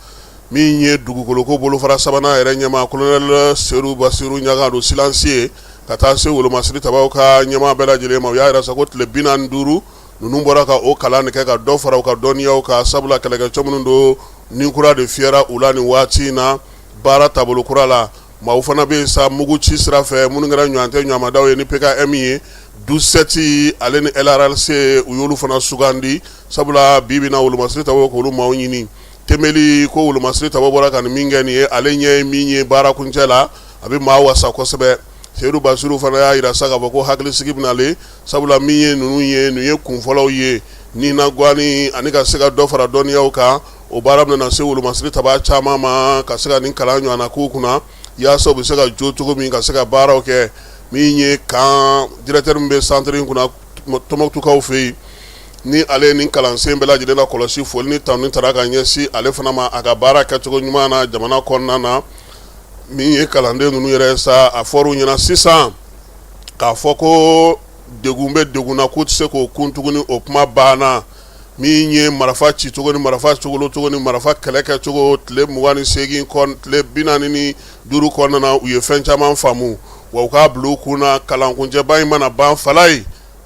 Min ye dugukoloko bolofara sabanan yɛrɛ ɲɛmaa, colonel Sedu Basiru Ɲaga don silencieux, ka taa se wolomasiri tabaw ka ɲɛmaa bɛɛ lajɛlen ma, u y'a jira sa ko tile 45 ninnu bɔra ka o kalan de kɛ ka dɔ fara u ka dɔnniyaw kan, sabula kɛlɛkɛcɛ minnu don, ni kura de fiyɛra u la nin waati in na baara taabolo kura la. Maaw fana bɛ yen sa, mugu ci sira fɛ, minnu kɛra ɲɔgɔn tɛ ɲɔgɔnmadaw ye ni PKM ye 17, ale ni LRC, u y'olu fana sugandi, sabula bi bi na wolomasiri tabaw k'olu maaw ɲini. Tenbeli ko wolomasiri tabaw bɔra ka nin min kɛ nin ye, ale ɲɛ ye min ye baara kuncɛ la, a bɛ maa wasa kosɛbɛ. Seyidu Basiru fana y'a jira sa k'a fɔ ko hakilisigi bɛ nalen, sabula min ye ninnu ye, nin ye kunfɔlɔw ye ni na gani ani ka se ka dɔ fara dɔnniyaw kan. O baara bɛna se wolomasiri tabaa caman ma ka se ka nin kalan ɲɔgɔn na k'u kunna, yaasa u bɛ se ka jo cogo min ka se ka baaraw kɛ. Min ye camp directeur min bɛ centre in kunna Tɔnbukutukaw fɛ yen, ni ale ye nin kalansen bɛɛ lajɛlen la kɔlɔsi, foli ni tanu taara ka ɲɛsin ale fana ma a ka baara kɛcogo ɲuman na jamana kɔnɔna na. Min ye kalanden ninnu yɛrɛ sa, a fɔra u ɲɛna sisan k'a fɔ ko degun bɛ degun na, k'u tɛ se k'o kun tuguni, o kuma banna. Min ye marifa cicogo ni marifa cogolo cogo ni marifa kɛlɛ kɛcogo, tile 28, tile 45 kɔnɔna na, u ye fɛn caman faamu. Wa u k'a bila u kun na, kalankuncɛba in mana ban fala ye,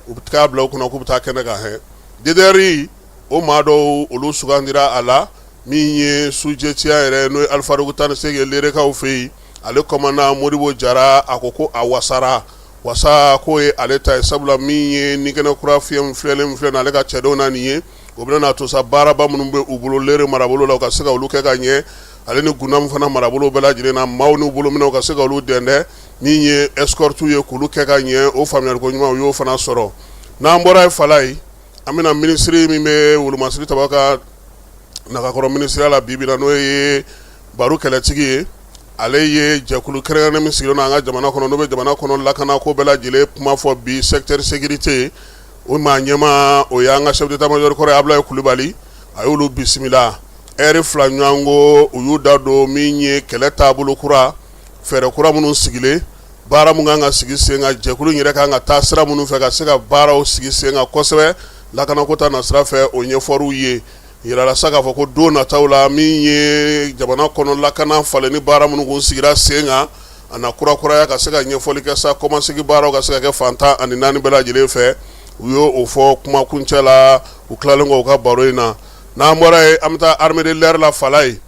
u bɛ k'a bila u kunna k'u bɛ taa kɛnɛ kan hɛn. DDR o maa dɔw, olu sugandira a la. Min ye sous-GTIA yɛrɛ, n'o ye Alifarugu 18 Lerekaw fɛ yen, ale commandant Modibo Jara, a ko ko a wasara, wasa k'o ye ale ta ye, sabula min ye ni kɛnɛ kura fiyɛ filɛlen filɛ ale ka cɛdenw na nin ye, o bɛna n'a to sa baaraba minnu bɛ u bolo Lere marabolo la, u ka se ka olu kɛ ka ɲɛ, ale ni Gundamu fana marabolo bɛɛ lajɛlen na, maaw n'u bolominɛw ka se ka olu dɛndɛ, min ye escorte ye k'olu kɛ ka ɲɛ. O faamuyaliko ɲuman, u y'o fana sɔrɔ. N'an bɔra ye fala ye, an bɛna minisiri min bɛ wolomasiri tabaw ka nagakɔrɔ minisiriya la bi bi na, n'o ye Baru Kɛlɛtigi ye. Ale ye jɛkulu kɛrɛnkɛrɛnnen min sigilen don an ka jamana kɔnɔ, n'o bɛ jamana kɔnɔ lakana ko bɛɛ lajɛlen kuma fɔ bi, secteur sécurité, o maa ɲɛmaa, o y'an ka chef d'état-major kɔrɔ ye, Abulayi Kulubali. A y'olu bisimila ɛri 2 ɲɔgɔn ko, u y'u da don min ye kɛlɛ taabolo kura, fɛɛrɛ kura minnu sigilen, baara min kan ka sigi sen kan, jɛkulu yɛrɛ kan ka taa sira minnu fɛ ka se ka baaraw sigi sen kan kosɛbɛ lakanako ta nasira fɛ, o ɲɛfɔr'u ye. Yirala sa k'a fɔ ko don nataw la, min ye jamana kɔnɔ lakana falen ni baara minnu kun sigira sen kan, a na kurakuraya ka se ka ɲɛfɔli kɛ sa, kɔmasegin baaraw ka se ka kɛ fan 14 bɛɛ lajɛlen fɛ. U y'o fɔ kumakuncɛ la, u tilalen kɔ u ka baro in na. N'an bɔra yen, an bɛ taa armée de l'air la fala ye.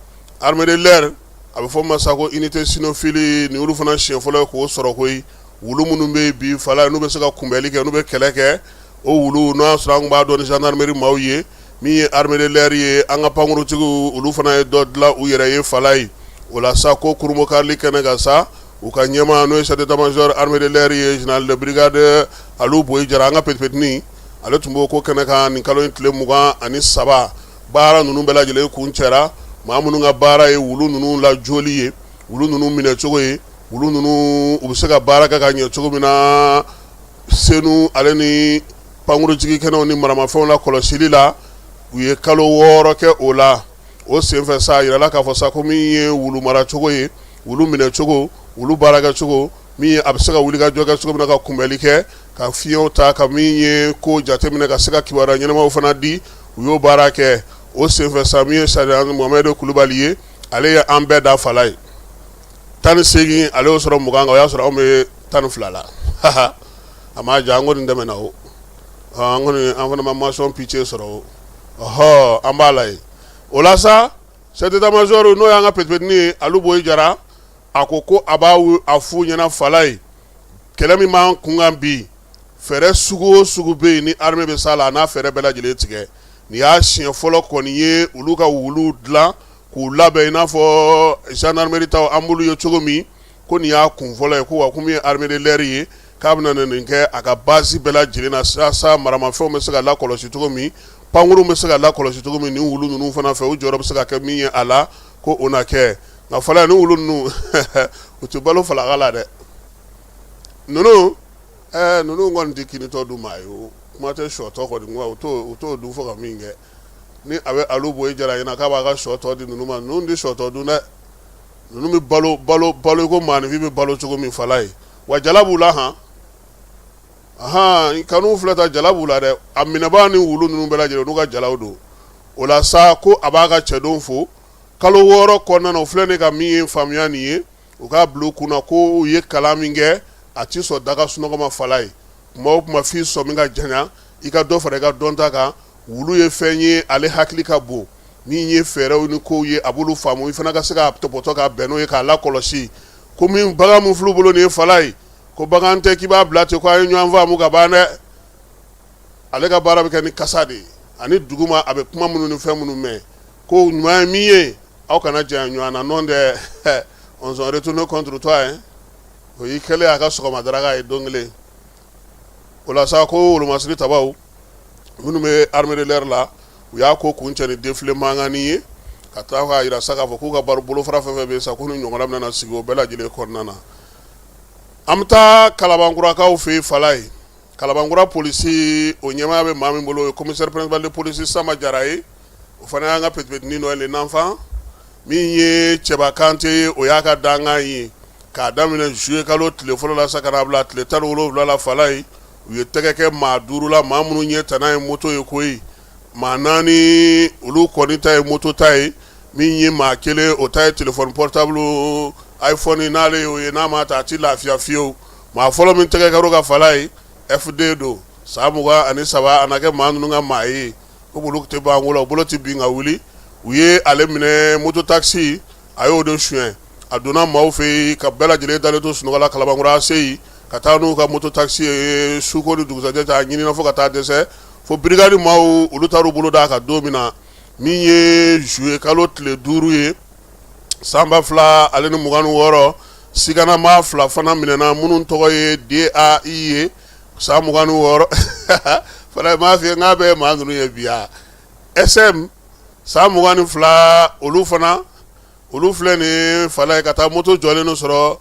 Armée de l'air, a bɛ fɔ ma sa ko unité cynophile, nin olu fana siɲɛ fɔlɔ ye k'o sɔrɔ koyi. Wulu minnu bɛ yen bi fala ye, n'u bɛ se ka kunbɛli kɛ, n'u bɛ kɛlɛ kɛ, o wulu, n'o y'a sɔrɔ an tun b'a dɔn ni gendarmerie maaw ye, min ye armée de l'air ye, an ka pankuruntigiw, olu fana ye dɔ dilan u yɛrɛ ye fala ye. O la sa, ko kurunbonkarili kɛnɛ kan sa, u ka ɲɛmaa, n'o ye chef d'état-major armée de l'air ye, général de brigade Alu Boyi Jara, an ka petit-petitnin, ale tun b'o ko kɛnɛ kan nin kalo in tile 23. Baara ninnu bɛɛ lajɛlen kuncɛra. Maa minnu ka baara ye wulu ninnu lajɔli ye, wulu ninnu minɛcogo ye, wulu ninnu u bɛ se ka baara kɛ ka ɲɛ cogo min na Senu ale ni pankurunjigin kɛnɛw ni maramafɛnw la kɔlɔsili la, u ye kalo 6 kɛ o la. O senfɛ sa, a yirala k'a fɔ sa ko min ye wulu maracogo ye, wulu minɛcogo, wulu baarakɛcogo, min ye a bɛ se ka wulikajɔ kɛ cogo min na ka kunbɛli kɛ, ka fiɲɛw ta, ka min ye ko jateminɛ, ka se ka kibaruya ɲɛnamaw fana di, u y'o baara kɛ. O senfɛ sa, min ye sergent Mohamɛdi Kulubali ye, ale ye an bɛɛ da fala ye 18, ale y'o sɔrɔ 20 kan, o y'a sɔrɔ anw bɛ 12 la. A ma ja, an kɔni tɛmɛna o, an kɔni an fana ma mention pitié sɔrɔ o, ɔhɔ, an b'a la yen. O la sa, chef d'état-major n'o y'an ka petit-petitnin ye, Alu Boyi Jara, a ko ko a b'a a f'u ɲɛna fala ye, kɛlɛ min b'an kun kan bi, fɛɛrɛ sugu o sugu bɛ yen ni armée bɛ s'a la, a n'a fɛɛrɛ bɛɛ lajɛlen tigɛ. Nin y'a siɲɛ fɔlɔ kɔni ye olu ka wuluw dilan k'u labɛn i n'a fɔ gendarmerie taw an b'olu ye cogo min, ko nin y'a kun fɔlɔ ye, ko wa ko min ye armée de l'air ye, k'a bɛna nin kɛ a ka base bɛɛ lajɛlen na walasa maramafɛnw bɛ se ka lakɔlɔsi cogo min, pankurunw bɛ se ka lakɔlɔsi cogo min, nin wulu ninnu fana fɛ, u jɔyɔrɔ bɛ se ka kɛ min ye a la, ko o na kɛ. Nka fɔlɔ, ni wulu ninnu u tɛ balo falaka la dɛ. Ninnu ninnu kɔni tɛ kinitɔ dun maa ye o, kuma tɛ sɔtɔ kɔni, u t'o dun fo ka min kɛ. Ni a bɛ Alu Boyi Jara ɲɛna k'a b'a ka sɔtɔ di ninnu ma, ninnu tɛ sɔtɔ dun dɛ. Ninnu bɛ balo balo balo ko maaninfin bɛ balo cogo min fala ye. Wa jala b'u la han, ahan, kanu filɛ ta, jala b'u la dɛ. A minɛbaa ni wulu ninnu bɛɛ lajɛlen, n'u ka jalaw don. O la sa, ko a b'a ka cɛdenw fo kalo 6 kɔnɔna na, u filɛ ne ka min ye faamuya nin ye, u k'a bila u kunna ko u ye kalan min kɛ, a tɛ sɔn daga sunɔgɔ ma fala ye. Kuma o kuma, f'i sɔmi ka janya, i ka dɔ fara i ka dɔnta kan. Wulu ye fɛn ye, ale hakili ka bon, min ye fɛɛrɛw ni kow ye, a b'olu faamu, i fana ka se k'a tɔpɔtɔ ka bɛn n'o ye, k'a lakɔlɔsi. Ko min bagan min fil'u bolo nin ye fala ye, ko bagan tɛ k'i b'a bila ten ko an ye ɲɔgɔn faamu ka ban dɛ. Ale ka baara bɛ kɛ ni kasa de ye ani duguma, a bɛ kuma minnu ni fɛn minnu mɛn. Ko ɲuman ye min ye, aw kana janya ɲɔgɔn na, n'o tɛ on se retourne contre toi hein. O y'i kɛlen a ka sɔgɔma daraka ye don kelen. O la sa, ko wolomasiri tabaw minnu bɛ armée de l'air la, u y'a ko kuncɛ ni défilé mankanni ye, ka taa k'a jira sa k'a fɔ k'u ka baro bolofara fɛn fɛn bɛ yen sa, ko ni ɲɔgɔnna bɛna sigi o bɛɛ lajɛlen kɔnɔna na. An bɛ taa Kalabankurakaw fɛ yen fala ye. Kalabankura polisi, o ɲɛmaaya bɛ maa min bolo, o ye commissaire principal de police Sama Jara ye. O fana y'an ka petit-petitnin dɔ ye, l'enfant. Min ye Cɛba Kante ye, o y'a ka dankan ye. K'a daminɛ juillet kalo tile fɔlɔ la sa ka n'a bila tile 17 la fala ye, u ye tɛgɛ kɛ maa 5 la, maa minnu ɲɛ tana ye moto ye koyi. Maa 4, olu kɔni ta ye moto ta ye. Min ye maa 1, o ta ye téléphone portable iPhone, n'ale y'o ye, n'a ma ta, a tɛ lafiya fiyewu. Maa fɔlɔ min tɛgɛ kɛr'o kan fala ye, FD don, san 23, a na kɛ maa ninnu ka maa ye ko olu tɛ ban ko la, u bolo tɛ bin ka wuli. U ye ale minɛ, moto taxi, a y'o de suɲɛ. A donna maaw fɛ yen ka bɛɛ lajɛlen dalen to sunɔgɔ la Kalabankura ACI, ka taa n'u ka moto taxi ye su ko ni dugusɛjɛ cɛ. A ɲinina fo ka taa dɛsɛ, fo brigade maaw, olu taar'u bolo d'a kan don min na, min ye juillet kalo tile 5 ye san 2026. Sigana maa 2 fana minɛna, minnu tɔgɔ ye DAI ye, san 26 fana. M'a f'i ye n k'a bɛɛ ye maa ninnu ye bi ya. SM, san 22, olu fana, olu filɛ nin fala ye, ka taa moto jɔlen dɔ sɔrɔ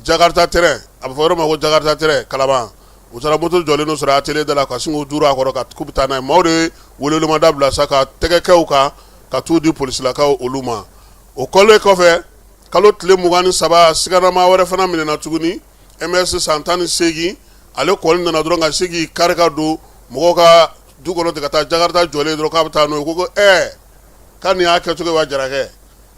Jakarta terrain, a bɛ fɔ yɔrɔ ma ko Jakarta terrain Kalaban. U taara moto jɔlen dɔ sɔrɔ atelier da la, ka sin k'u duuru a kɔrɔ ka k'u bɛ taa n'a ye. Maaw de welewelema bila sa ka tɛgɛ kɛ u kan, ka t'u di polisilakaw olu ma. O kɔlen kɔfɛ, kalo tile 23, siganama wɛrɛ fana minɛna tuguni, MS, san 18. Ale kɔni nana dɔrɔn ka se k'i kari ka don mɔgɔw ka du kɔnɔ ten, ka taa Jakarta jɔlen dɔrɔn k'a bɛ taa n'o ye. Ko k'a nin y'a kɛcogo wa jarakɛ?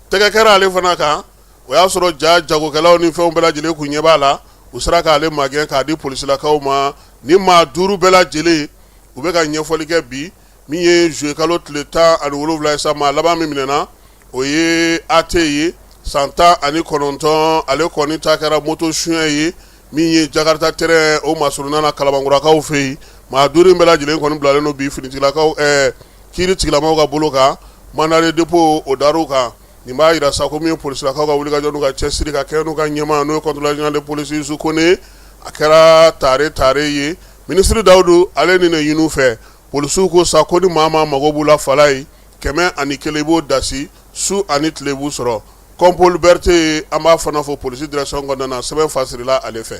Tɛgɛ kɛra ale fana kan. O y'a sɔrɔ ja jagokɛlaw ni fɛnw bɛɛ lajɛlen kun ɲɛ b'a la. U sera k'ale magɛn k'a di polisilakaw ma. Ni maa 5 bɛɛ lajɛlen, u bɛ ka ɲɛfɔli kɛ bi. Min ye juillet kalo tile 17 ye sa, maa laban min minɛna, o ye AT ye, san 19. Ale kɔni ta kɛra moto suɲɛ ye, min ye Jakarta terrain o masurunna na Kalabankurakaw fɛ yen. Maa 5 in bɛɛ lajɛlen kɔni bilalen don bi finitigilakaw, kiiri tigilamaw ka bolo kan. Mandat de dépôt, o dar'u kan. Nin b'a jira sa ko min ye polisilakaw ka wulikajɔ n'u ka cɛsiri ka kɛ n'u ka ɲɛmaa, n'o ye contrôleur général de police Yusu Kone, a kɛra tare tare ye. Minisiri Dawudu, ale ni ne ɲini fɛ, polisiw ko sa ko ni maa maa mago b'u la fala ye, 101, i b'o dasi Su ani tile b'u sɔrɔ. Kɔnpoli Berete, an b'a fana fo polisi direction kɔnɔna na, sɛbɛn fasirila ale fɛ.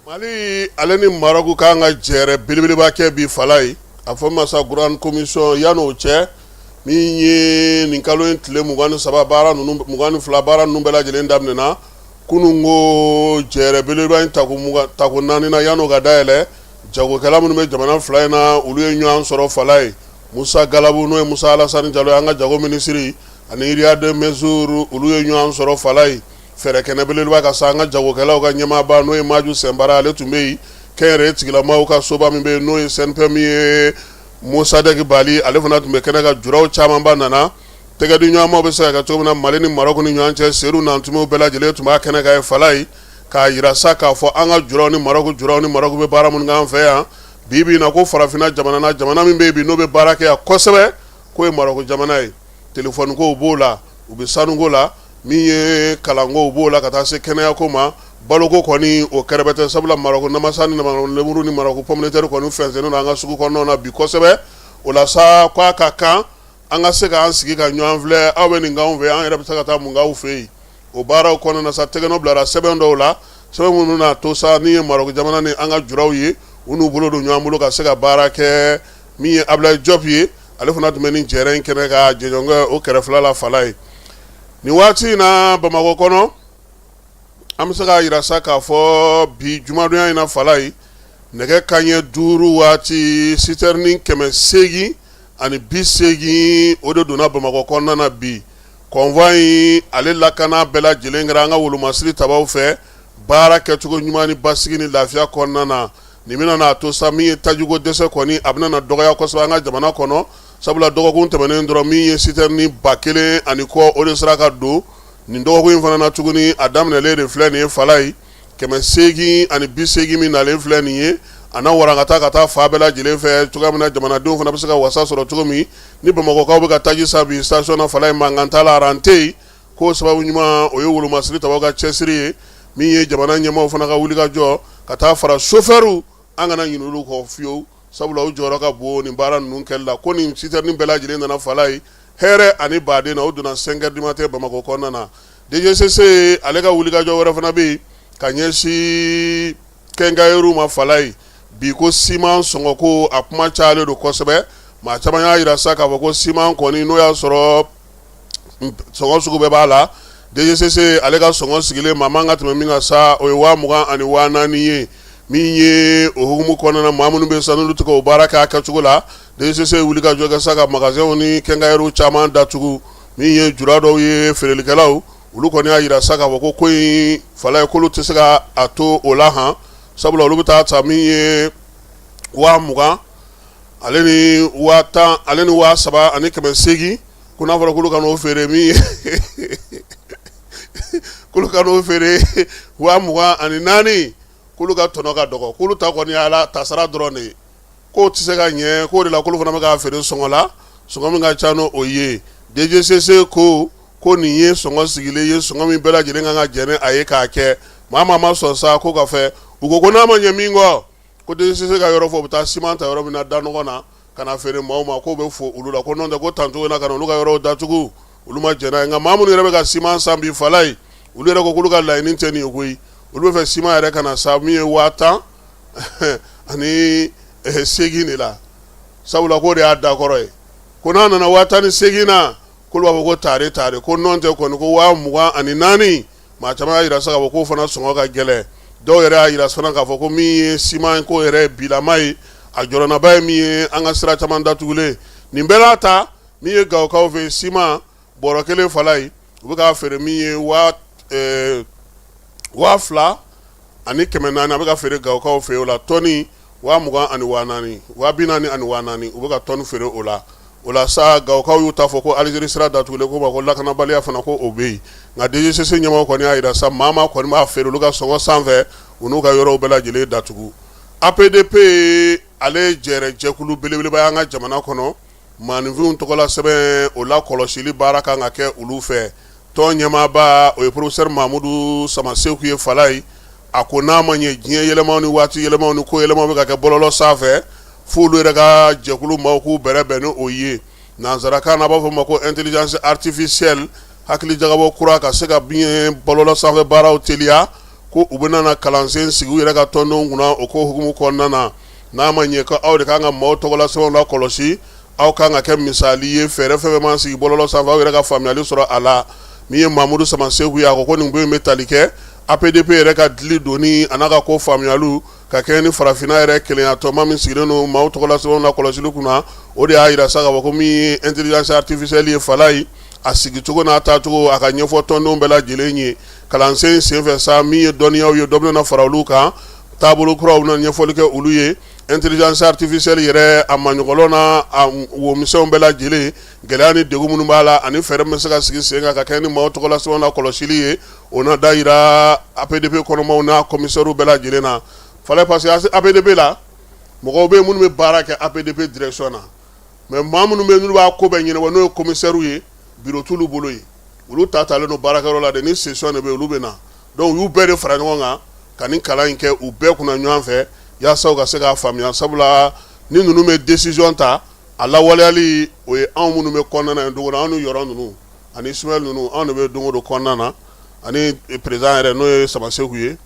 Mali ale ni Maroc ka kan ka jɛrɛ belebeleba kɛ bi Falaye, a fɔ ma sa grande commission. Yan'o cɛ, min ye nin kalo in tile 23 baara ninnu, 22 baara ninnu bɛɛ lajɛlen daminɛna kunun ko jɛrɛ belebeleba in tako naaninan, yan'o ka dayɛlɛ, jagokɛla minnu bɛ jamana fila in na, olu ye ɲɔgɔn sɔrɔ Falaye. Musa Galabu, n'o ye Musa Alasani Jalo ye, an ka jago minisiri, ani Riyad Mezzour, olu ye ɲɔgɔn sɔrɔ Falaye fɛɛrɛ kɛnɛ belebeleba kan sa. An ka jagokɛlaw ka ɲɛmaaba, n'o ye Maju Sɛnpara, ale tun bɛ yen. Kɛnyɛrɛye tigilamaw ka soba min bɛ yen, n'o ye CNPM ye, Mosadɛki Bali, ale fana tun bɛ kɛnɛ kan. Juraw camanba nana tɛgɛdiɲɔgɔnmaw bɛ se ka kɛ cogo min na Mali ni Maroc ni ɲɔgɔn cɛ. Seru Nantumew bɛɛ lajɛlen tun b'a kɛnɛ kan ye Falaye, k'a jira sa k'a fɔ an ka juraw ni Maroc juraw ni Maroc bɛ baara minnu k'an fɛ yan bi bi in na, ko farafinna jamana na, jamana min bɛ yen bi n'o bɛ baara kɛ yan kosɛbɛ, k'o ye Maroc jamana ye. Telefɔnikow b'o la, u bɛ sanuko la, min ye kalanko b'o la, ka taa se kɛnɛyako ma. Baloko kɔni, o kɛrɛbɛtɛ, sabula Maroc namasa ni Maroc lemuru ni Maroc pomme de terre kɔni fɛnsɛnnen don an ka sugu kɔnɔnaw na bi kosɛbɛ. O la sa, k'a ka kan an ka se k'an sigi ka ɲɔgɔn filɛ. Aw bɛ nin k'anw fɛ, an yɛrɛ bɛ se ka taa mun k'aw fɛ yen? O baaraw kɔnɔna na sa, tɛgɛnɔ bilara sɛbɛn dɔw la, sɛbɛn minnu n'a to sa ni ye Maroc jamana ni an ka juraw ye, u n'u bolo don ɲɔgɔn bolo ka se ka baara kɛ. Min ye Abulayi Jɔp ye, ale fana tun bɛ nin jɛrɛ in kɛnɛ kan jɛɲɔgɔnkɛ o kɛrɛfɛla la Falaye. Nin waati in na Bamakɔ kɔnɔ, an bɛ se k'a jira sa k'a fɔ bi jumadonya in na Falaye, nɛgɛ kanɲɛ 5 waati, sitɛrini 880, o de donna Bamakɔ kɔnɔna na bi. Convoi in, ale lakana bɛɛ lajɛlen kɛra an ka wolomasiri tabaw fɛ, baara kɛcogo ɲuman ni basigi ni lafiya kɔnɔna na. Nin bɛna n'a to sa, min ye tajiko dɛsɛ kɔni, a bɛna na dɔgɔya kosɛbɛ an ka jamana kɔnɔ, sabula dɔgɔkun tɛmɛnen dɔrɔn, min ye sitɛrini 1000 ani kɔ, o de sera ka don. Nin dɔgɔkun in fana na tuguni, a daminɛlen de filɛ nin ye Falaye, 880 min nalen filɛ nin ye, a na warankata ka taa fan bɛɛ lajɛlen fɛ cogoya min na jamanadenw fana bɛ se ka wasa sɔrɔ cogo min. Ni Bamakɔkaw bɛ ka taji san bi station na Falaye, mankan t'a la, aran tɛ yen. K'o sababu ɲuman, o ye wolomasiri tabaw ka cɛsiri ye, min ye jamana ɲɛmaaw fana ka wulikajɔ ka taa fara sofɛriw, an kana ɲinɛ olu kɔ fiyewu, sabula u jɔyɔrɔ ka bon nin baara ninnu kɛli la. Ko nin sitɛrini bɛɛ lajɛlen nana Falaye hɛrɛ ani baden na, o donna 5 heures du matin Bamakɔ kɔnɔna na. DGCC, ale ka wulikajɔ wɛrɛ fana bɛ yen ka ɲɛsin quincailleriw ma Falaye bi, ko siman sɔngɔ ko a kuma cayalen don kosɛbɛ. Maa caman y'a jira sa k'a fɔ ko siman kɔni, n'o y'a sɔrɔ sɔngɔ sugu bɛɛ b'a la, DGCC ale ka sɔngɔ sigilen, maa man ka tɛmɛ min kan sa, o ye 20,000 ani 4000 ye. Min ye o hukumu kɔnɔna na, maa minnu bɛ sa n'olu tɛ k'o baara kɛ a kɛcogo la, DGCC ye wulikajɔ kɛ sa ka magasinw ni quincailleriw caman datugu. Min ye jura dɔw ye, feerelikɛlaw, olu kɔni y'a jira sa k'a fɔ ko ko in Falaye, k'olu tɛ se ka a to o la han, sabula olu bɛ taa ta min ye 20,000 ale ni 10,000 ale ni 3800, ko n'a fɔra k'olu ka n'o feere min ye, k'olu ka n'o feere 24,000, k'olu ka tɔnɔ ka dɔgɔ, k'olu ta kɔni y'a la tasara dɔrɔn de ye, k'o tɛ se ka ɲɛ. K'o de la k'olu fana bɛ k'a feere sɔngɔ la, sɔngɔ min ka ca n'o ye. DGCC ko ko nin ye sɔngɔ sigilen ye, sɔngɔ min bɛɛ lajɛlen kan ka jɛn ni a ye k'a kɛ. Maa maa ma sɔn sa, ko ka fɛ u ko ko n'a ma ɲɛ min kɔ, ko DGCC ka yɔrɔ fɔ, u bɛ taa siman ta yɔrɔ min na da nɔgɔ na ka na feere maaw ma, k'o bɛ fo olu la. Ko n'o tɛ, ko tancogo na ka na olu ka yɔrɔw datugu, olu ma jɛn n'a ye. Nka maa minnu yɛrɛ bɛ ka siman san bi Falaye, olu yɛrɛ ko k'olu ka laɲini tɛ nin ye koyi. Olu bɛ fɛ siman yɛrɛ ka na sa min ye 18,000 de la, sabula k'o de y'a dakɔrɔ ye. Ko n'a nana 18,000 na, k'olu b'a fɔ ko tare tare. Ko n'o tɛ kɔni, ko 24,000, maa caman y'a jira sa k'a fɔ k'o fana sɔngɔ ka gɛlɛn. Dɔw yɛrɛ y'a jira fana k'a fɔ ko min ye siman ko yɛrɛ ye bilama ye, a jɔrɔnaba ye min ye, an ka sira caman datugulen. Nin bɛɛ n'a ta, min ye Gawokaw fɛ yen, siman bɔrɔ kelen Falaye, u bɛ k'a feere min ye 2400, a bɛ ka feere Gawokaw fɛ yen o la. Tɔni 20 ani 4000, 40,000 ani 4000, u bɛ ka tɔni feere o la. O la sa, Gawokaw y'u ta fɔ ko Alizeri sira datugulen ko ma, ko lakanabaliya fana ko o bɛ yen. Nka DGCC ɲɛmɔgɔ kɔni y'a jira sa, maa maa kɔni b'a feere olu ka sɔngɔ sanfɛ, u n'u ka yɔrɔw bɛɛ lajɛlen datugu. APDP ale jɛrɛ jɛkulu belebeleba y'an ka jamana kɔnɔ maaninfinw tɔgɔla sɛbɛn o la kɔlɔsili baara kan ka kɛ olu fɛ. Tɔn ɲɛmaaba o ye professeur Mamudu Samaseku ye Falayi. A ko n'a ma ɲɛ diɲɛ yɛlɛmaw ni waati yɛlɛmaw ni ko yɛlɛmaw bɛ ka kɛ bɔlɔlɔ sanfɛ, f'olu yɛrɛ ka jɛkulu maaw k'u bɛrɛ bɛn ni o ye. Nansarakan na a b'a fɔ ma ko intelligence artificielle, hakilijagabɔ kura ka se ka biɲɛ bɔlɔlɔ sanfɛ baaraw teliya, ko u bɛna na kalansen sigi u yɛrɛ ka tɔndenw kunna o ko hukumu kɔnɔna na. N'a ma ɲɛ ko aw de kan ka maaw tɔgɔla sɛbɛnw lakɔlɔsi, aw kan ka kɛ misali ye fɛɛrɛ fɛn fɛn mana sigi bɔlɔlɔ sanfɛ, aw yɛrɛ ka faamuyali sɔrɔ a la. Min ye Mamudu Samaseku ye, a ko ko nin ko in bɛ tali kɛ APDP yɛrɛ ka dili donni a n'a ka ko faamuyaliw ka kɛɲɛ ni farafinna yɛrɛ kelenyatɔnba min sigilen don maaw tɔgɔla sɛbɛnw lakɔlɔsili kunna. O de y'a jira sa k'a fɔ ko min ye intelligence artificielle ye Falayi, a sigicogo n'a taacogo a ka ɲɛfɔ tɔndenw bɛɛ lajɛlen ye. Kalansen senfɛ sa, min ye dɔnniyaw ye, dɔ bɛna fara olu kan, taabolo kuraw bɛna ɲɛfɔli kɛ olu ye. Intelligence artificielle yɛrɛ a maɲɔgɔlɔn n'a a womisɛnw bɛɛ lajɛlen, gɛlɛya ni degun minnu b'a la ani fɛɛrɛ min bɛ se ka sigi sen kan ka kɛ ni maaw tɔgɔla sɛbɛnw lakɔlɔsili ye, o na da jira APDP kɔnɔmaw n'a commissaires bɛɛ lajɛlen na. Falayi, parce que APDP la mɔgɔw bɛ yen minnu bɛ baara kɛ APDP direction na, mais maa minnu bɛ yen n'olu b'a ko bɛɛ ɲɛnabɔ, n'o ye commissaires ye, bureau t'olu bolo yen, olu ta talen don baarakɛyɔrɔ la de. Ni session de bɛ yen, olu bɛ na. Donc u y'u bɛɛ de fara ɲɔgɔn kan ka nin kalan in kɛ u bɛɛ kunna ɲɔgɔn fɛ, yaasa u ka se k'a faamuya. Sabula ni ninnu bɛ décision ta, a lawaleyali o ye anw minnu bɛ kɔnɔna na don o don, anw ni yɔrɔ ninnu ani Ismaël ninnu, anw de bɛ don o don kɔnɔna na, ani président yɛrɛ n'o ye Samaseku ye,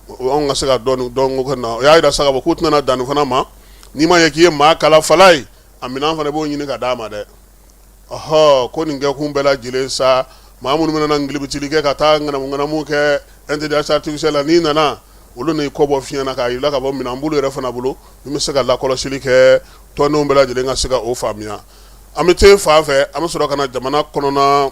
anw ka se ka dɔɔnin dɔn ko na. O y'a jira sa k'a fɔ k'u tɛna dan nin fana ma. N'i ma ɲɛ k'i ye maa kalan Falayi, a minɛn fana b'o ɲini ka d'a ma dɛ. Ɔhɔ, ko nin kɛkun bɛɛ lajɛlen sa, maa minnu bɛna ngilibitili kɛ ka taa ŋanamu ŋanamu kɛ intelligence artificielle la, n'i nana olu n'i kɔ bɔ fiɲɛ na k'a jira k'a fɔ minɛn b'olu yɛrɛ fana bolo min bɛ se ka lakɔlɔsili kɛ, tɔndenw bɛɛ lajɛlen ka se ka o faamuya. An bɛ te fan fɛ, an bɛ sɔrɔ ka na jamana kɔnɔna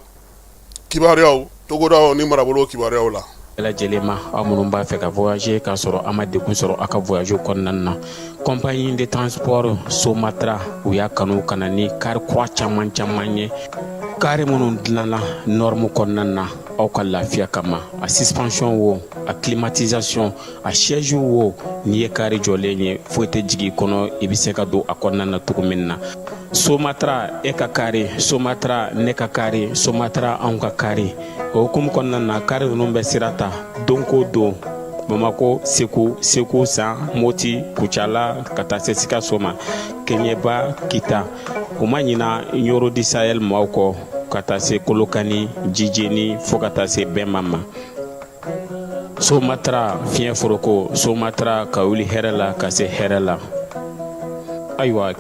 kibaruyaw, togodaw ni marabolo kibaruyaw la. Bɛɛ lajɛlen ma, aw minnu b'a fɛ ka voyager k'a sɔrɔ a ma degun sɔrɔ aw ka voyage kɔnɔna na, compagnie de transport Somatra, u y'a kanu ka na ni kari kura caman caman ye, kari minnu dilanna norme kɔnɔna na aw ka lafiya kama. A suspension wo, a climatisation, a siège wo, n'i ye kari jɔlen ye, foyi tɛ jigin i kɔnɔ, i bɛ se ka don a kɔnɔna na cogo min na. Somatra, e ka kari, Somatra, ne ka kari, Somatra, anw ka kari. O hukumu kɔnɔna na, kari ninnu bɛ sira ta don ko don Bamako, Segu, Segu San, Moti, Kucala, ka taa se Sikaso ma, Keɲeba, Kita. U ma ɲina Ɲoro du Sahel maaw kɔ, ka taa se Kolokani, Jijeni, fo ka taa se Bɛnba ma. Somatra fiɲɛ foroko, Somatra ka wuli hɛrɛ la ka se hɛrɛ la. Ayiwa.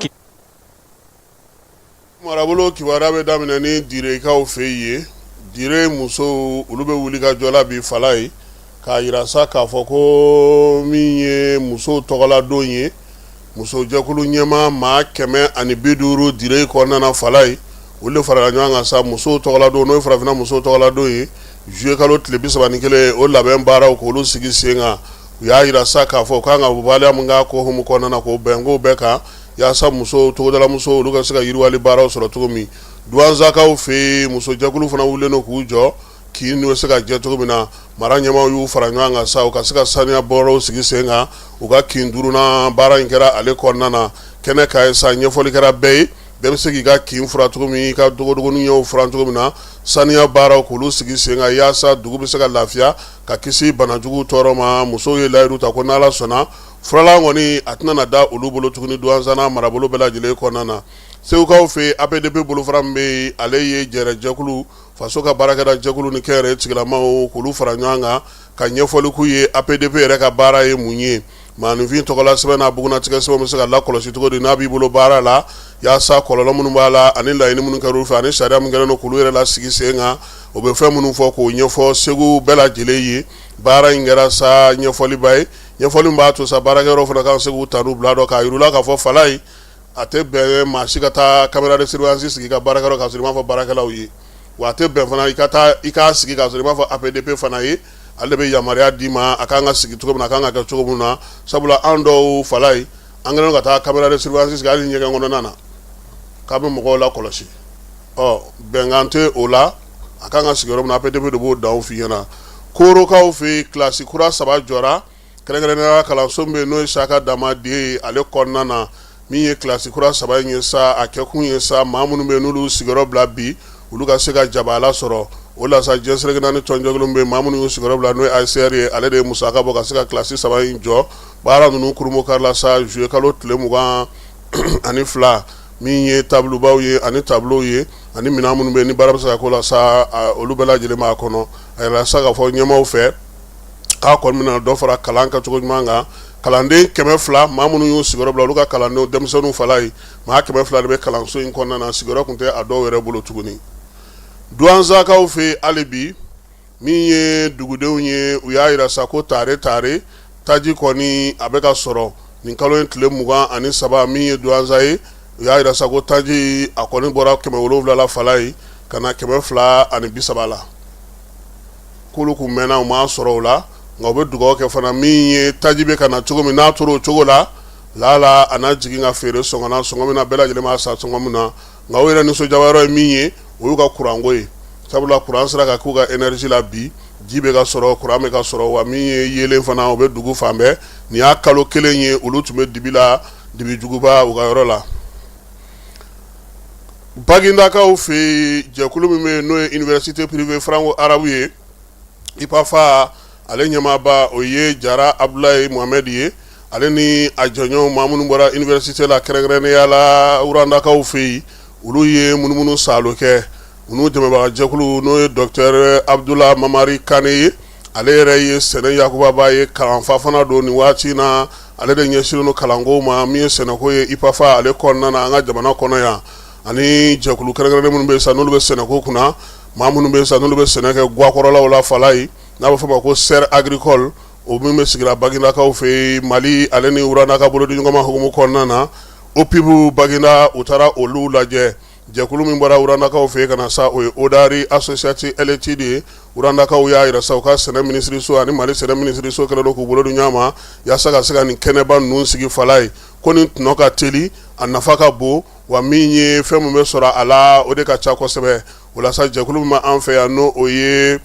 Marabolo kibaruya bɛ daminɛ ni Direkaw fɛ yen. Dire musow, olu bɛ wuli ka jɔ la bi Falayi, k'a jira sa k'a fɔ ko min ye musow tɔgɔladon ye, musojɛkulu ɲɛmaa maa 150 Dire kɔnɔna na Falayi, olu de farala ɲɔgɔn kan sa musow tɔgɔladon, n'o ye farafinna musow tɔgɔladon ye, juillet kalo tile 31, o labɛn baaraw k'olu sigi sen kan. U y'a jira sa k'a fɔ k'an ka waleya min k'a ko hukumu kɔnɔna na, k'o bɛn k'o bɛɛ kan yaasa musow, togodala musow, olu ka se ka yiriwali baaraw sɔrɔ cogo min. Duwanzakaw fɛ yen, musojɛkulu fana wulilen don k'u jɔ kin bɛ se ka jɛ cogo min na. Mara ɲɛmaaw y'u fara ɲɔgɔn kan sa u ka se ka saniya baaraw sigi sen kan u ka kin duurunan. Baara in kɛra ale kɔnɔna na kɛnɛ kan ye sa, ɲɛfɔli kɛra bɛɛ ye, bɛɛ bɛ se k'i ka kin furan cogo min, i ka dogodogonin ɲɛw furan cogo min na, saniya baaraw k'olu sigi sen kan yaasa dugu bɛ se ka lafiya ka kisi banajugu tɔɔrɔ ma. Musow ye layidu ta ko n'Ala sɔnna, furalan kɔni a tɛna na da olu bolo tuguni Duwanza n'a marabolo bɛɛ lajɛlen kɔnɔna na. Segukaw fɛ yen, APDP bolofara min bɛ yen, ale ye jɛrɛjɛkulu, faso ka baarakɛda jɛkulu ni kɛnyɛrɛye tigilamaw k'olu fara ɲɔgɔn kan ka ɲɛfɔli k'u ye APDP yɛrɛ ka baara ye mun ye, maaninfin tɔgɔla sɛbɛn n'a bugunnatigɛ sɛbɛn bɛ se ka lakɔlɔsi cogo di n'a b'i bolo baara la, yaasa kɔlɔlɔ minnu b'a la ani laɲini minnu kɛra u fɛ ani sariya min kɛlen don k'olu yɛrɛ lasigi sen kan, o bɛ fɛn minnu fɔ k'o ɲɛfɔ Segu bɛɛ lajɛlen ye. Baara in kɛra sa ɲɛfɔliba ye, ɲɛfɔli min b'a to sa baarakɛyɔrɔ fana kan se k'u tanu bila dɔn k'a yir'u la k'a fɔ Falayi, a tɛ bɛn maa si ka taa caméra de surveillance sigi i ka baarakɛyɔrɔ k'a sɔrɔ i m'a fɔ baarakɛlaw ye, wa a tɛ bɛn fana i ka taa i k'a sigi k'a sɔrɔ i m'a fɔ APDP fana ye, ale de bɛ yamaruya d'i ma a kan ka sigi cogo min na, a kan ka kɛ cogo min na. Sabula an dɔw Falayi, an kɛlen ka taa caméra de surveillance sigi hali ɲɛgɛn kɔnɔna na k'a bɛ mɔgɔw lakɔlɔsi. Ɔ bɛnkan tɛ o la, a kan ka sigi yɔrɔ min na, APDP de b'o danw f'i ɲɛna. Korokaw fɛ yen, kilasi kura 3 jɔra. Kɛrɛnkɛrɛnnenya kalanso min bɛ yen n'o ye Saka Dama de ye, ale kɔnɔna na, min ye kilasi kura saba in ye sa, a kɛkun ye sa, maa minnu bɛ yen n'olu sigiyɔrɔ bila bi, olu ka se ka jabaala sɔrɔ. O la sa, diɲɛ seleke naani tɔnjɛkulu min bɛ yen, maa minnu y'u sigiyɔrɔ bila, n'o ye HCR ye, ale de ye musaka bɔ ka se ka kilasi saba in jɔ. Baara ninnu kurunbonkarila sa juillet kalo tile 22, min ye tableaubaw ye ani tableauw ye ani minɛn minnu bɛ yen ni baara bɛ se ka k'o la sa, olu bɛɛ lajɛlen b'a kɔnɔ. A yirala sa k'a fɔ ɲɛmaaw fɛ k'a kɔni bɛna dɔ fara kalan kɛcogo ɲuman kan. Kalanden 200, maa minnu y'u sigiyɔrɔ bila, olu ka kalandenw denmisɛnninw fala ye, maa 200 de bɛ kalanso in kɔnɔna na. Sigiyɔrɔ tun tɛ a dɔw yɛrɛ bolo tuguni. Duwanzakaw fɛ yen hali bi, min ye dugudenw ye, u y'a jira sa ko tare tare taji kɔni a bɛ ka sɔrɔ nin kalo in tile 23. Min ye Duwanza ye, u y'a jira sa ko taji a kɔni bɔra 700 la fala ye ka na 230 la. K'olu kun mɛnna u m'a sɔrɔ o la, nka u bɛ dugawu kɛ fana, min ye taji bɛ ka na cogo min, n'a tora o cogo la, lala a na jigin ka feere sɔngɔ na, sɔngɔ min na bɛɛ lajɛlen b'a san sɔngɔ min na. Nka u yɛrɛ nisɔndiyaba yɔrɔ ye min ye, o y'u ka kuranko ye, sabula kuran sera ka k'u ka énergie la bi, ji bɛ ka sɔrɔ, kuran bɛ ka sɔrɔ, wa min ye yeelen fana, o bɛ dugu fan bɛɛ. Nin y'a kalo kelen ye olu tun bɛ dibi la, dibi juguba u ka yɔrɔ la. Bagindakaw fɛ yen, jɛkulu min bɛ yen n'o ye université privée franco arabe ye, IPAFA, ale ɲɛmaaba o ye Jara Abudulayi Mohamɛdi ye, ale ni a jɔɲɔgɔnw, maa minnu bɔra université la, kɛrɛnkɛrɛnnenya la Rwandakaw fɛ yen, olu ye munumunu saalo kɛ. U n'u dɛmɛbaga jɛkulu, n'o ye docteur Abudula Mamari Kane ye, ale yɛrɛ ye sɛnɛ yakubaba ye, kalanfa fana don. Nin waati in na, ale de ɲɛsinnen don kalanko ma, min ye sɛnɛko ye IPAFA ale kɔnɔna na an ka jamana kɔnɔ yan, ani jɛkulu kɛrɛnkɛrɛnnen minnu bɛ yen sa n'olu bɛ sɛnɛko kunna, maa minnu bɛ yen sa n'olu bɛ sɛnɛ kɛ gakɔrɔlaw la fala ye, n'a bɛ fɔ o ma ko serre agricole, o min bɛ sigira Bagindakaw fɛ yen. Mali ale ni Rwanda ka bolodiɲɔgɔnma hukumu kɔnɔna na, OPIB Baginda, u taara olu lajɛ. Jɛkulu min bɔra Rwandakaw fɛ yen ka na sa, o ye Odari Associate Ltd ye. Rwandakaw y'a jira sa u ka sɛnɛ minisiriso ani Mali sɛnɛ minisiriso kɛlen don k'u bolo di ɲɔgɔn ma yaasa ka se ka nin kɛnɛba ninnu sigi fala ye, ko nin tɔnɔ ka teli, a nafa ka bon, wa min ye fɛn min bɛ sɔrɔ a la, o de ka ca kosɛbɛ. O la sa, jɛkulu min b'an fɛ yan, n'o o ye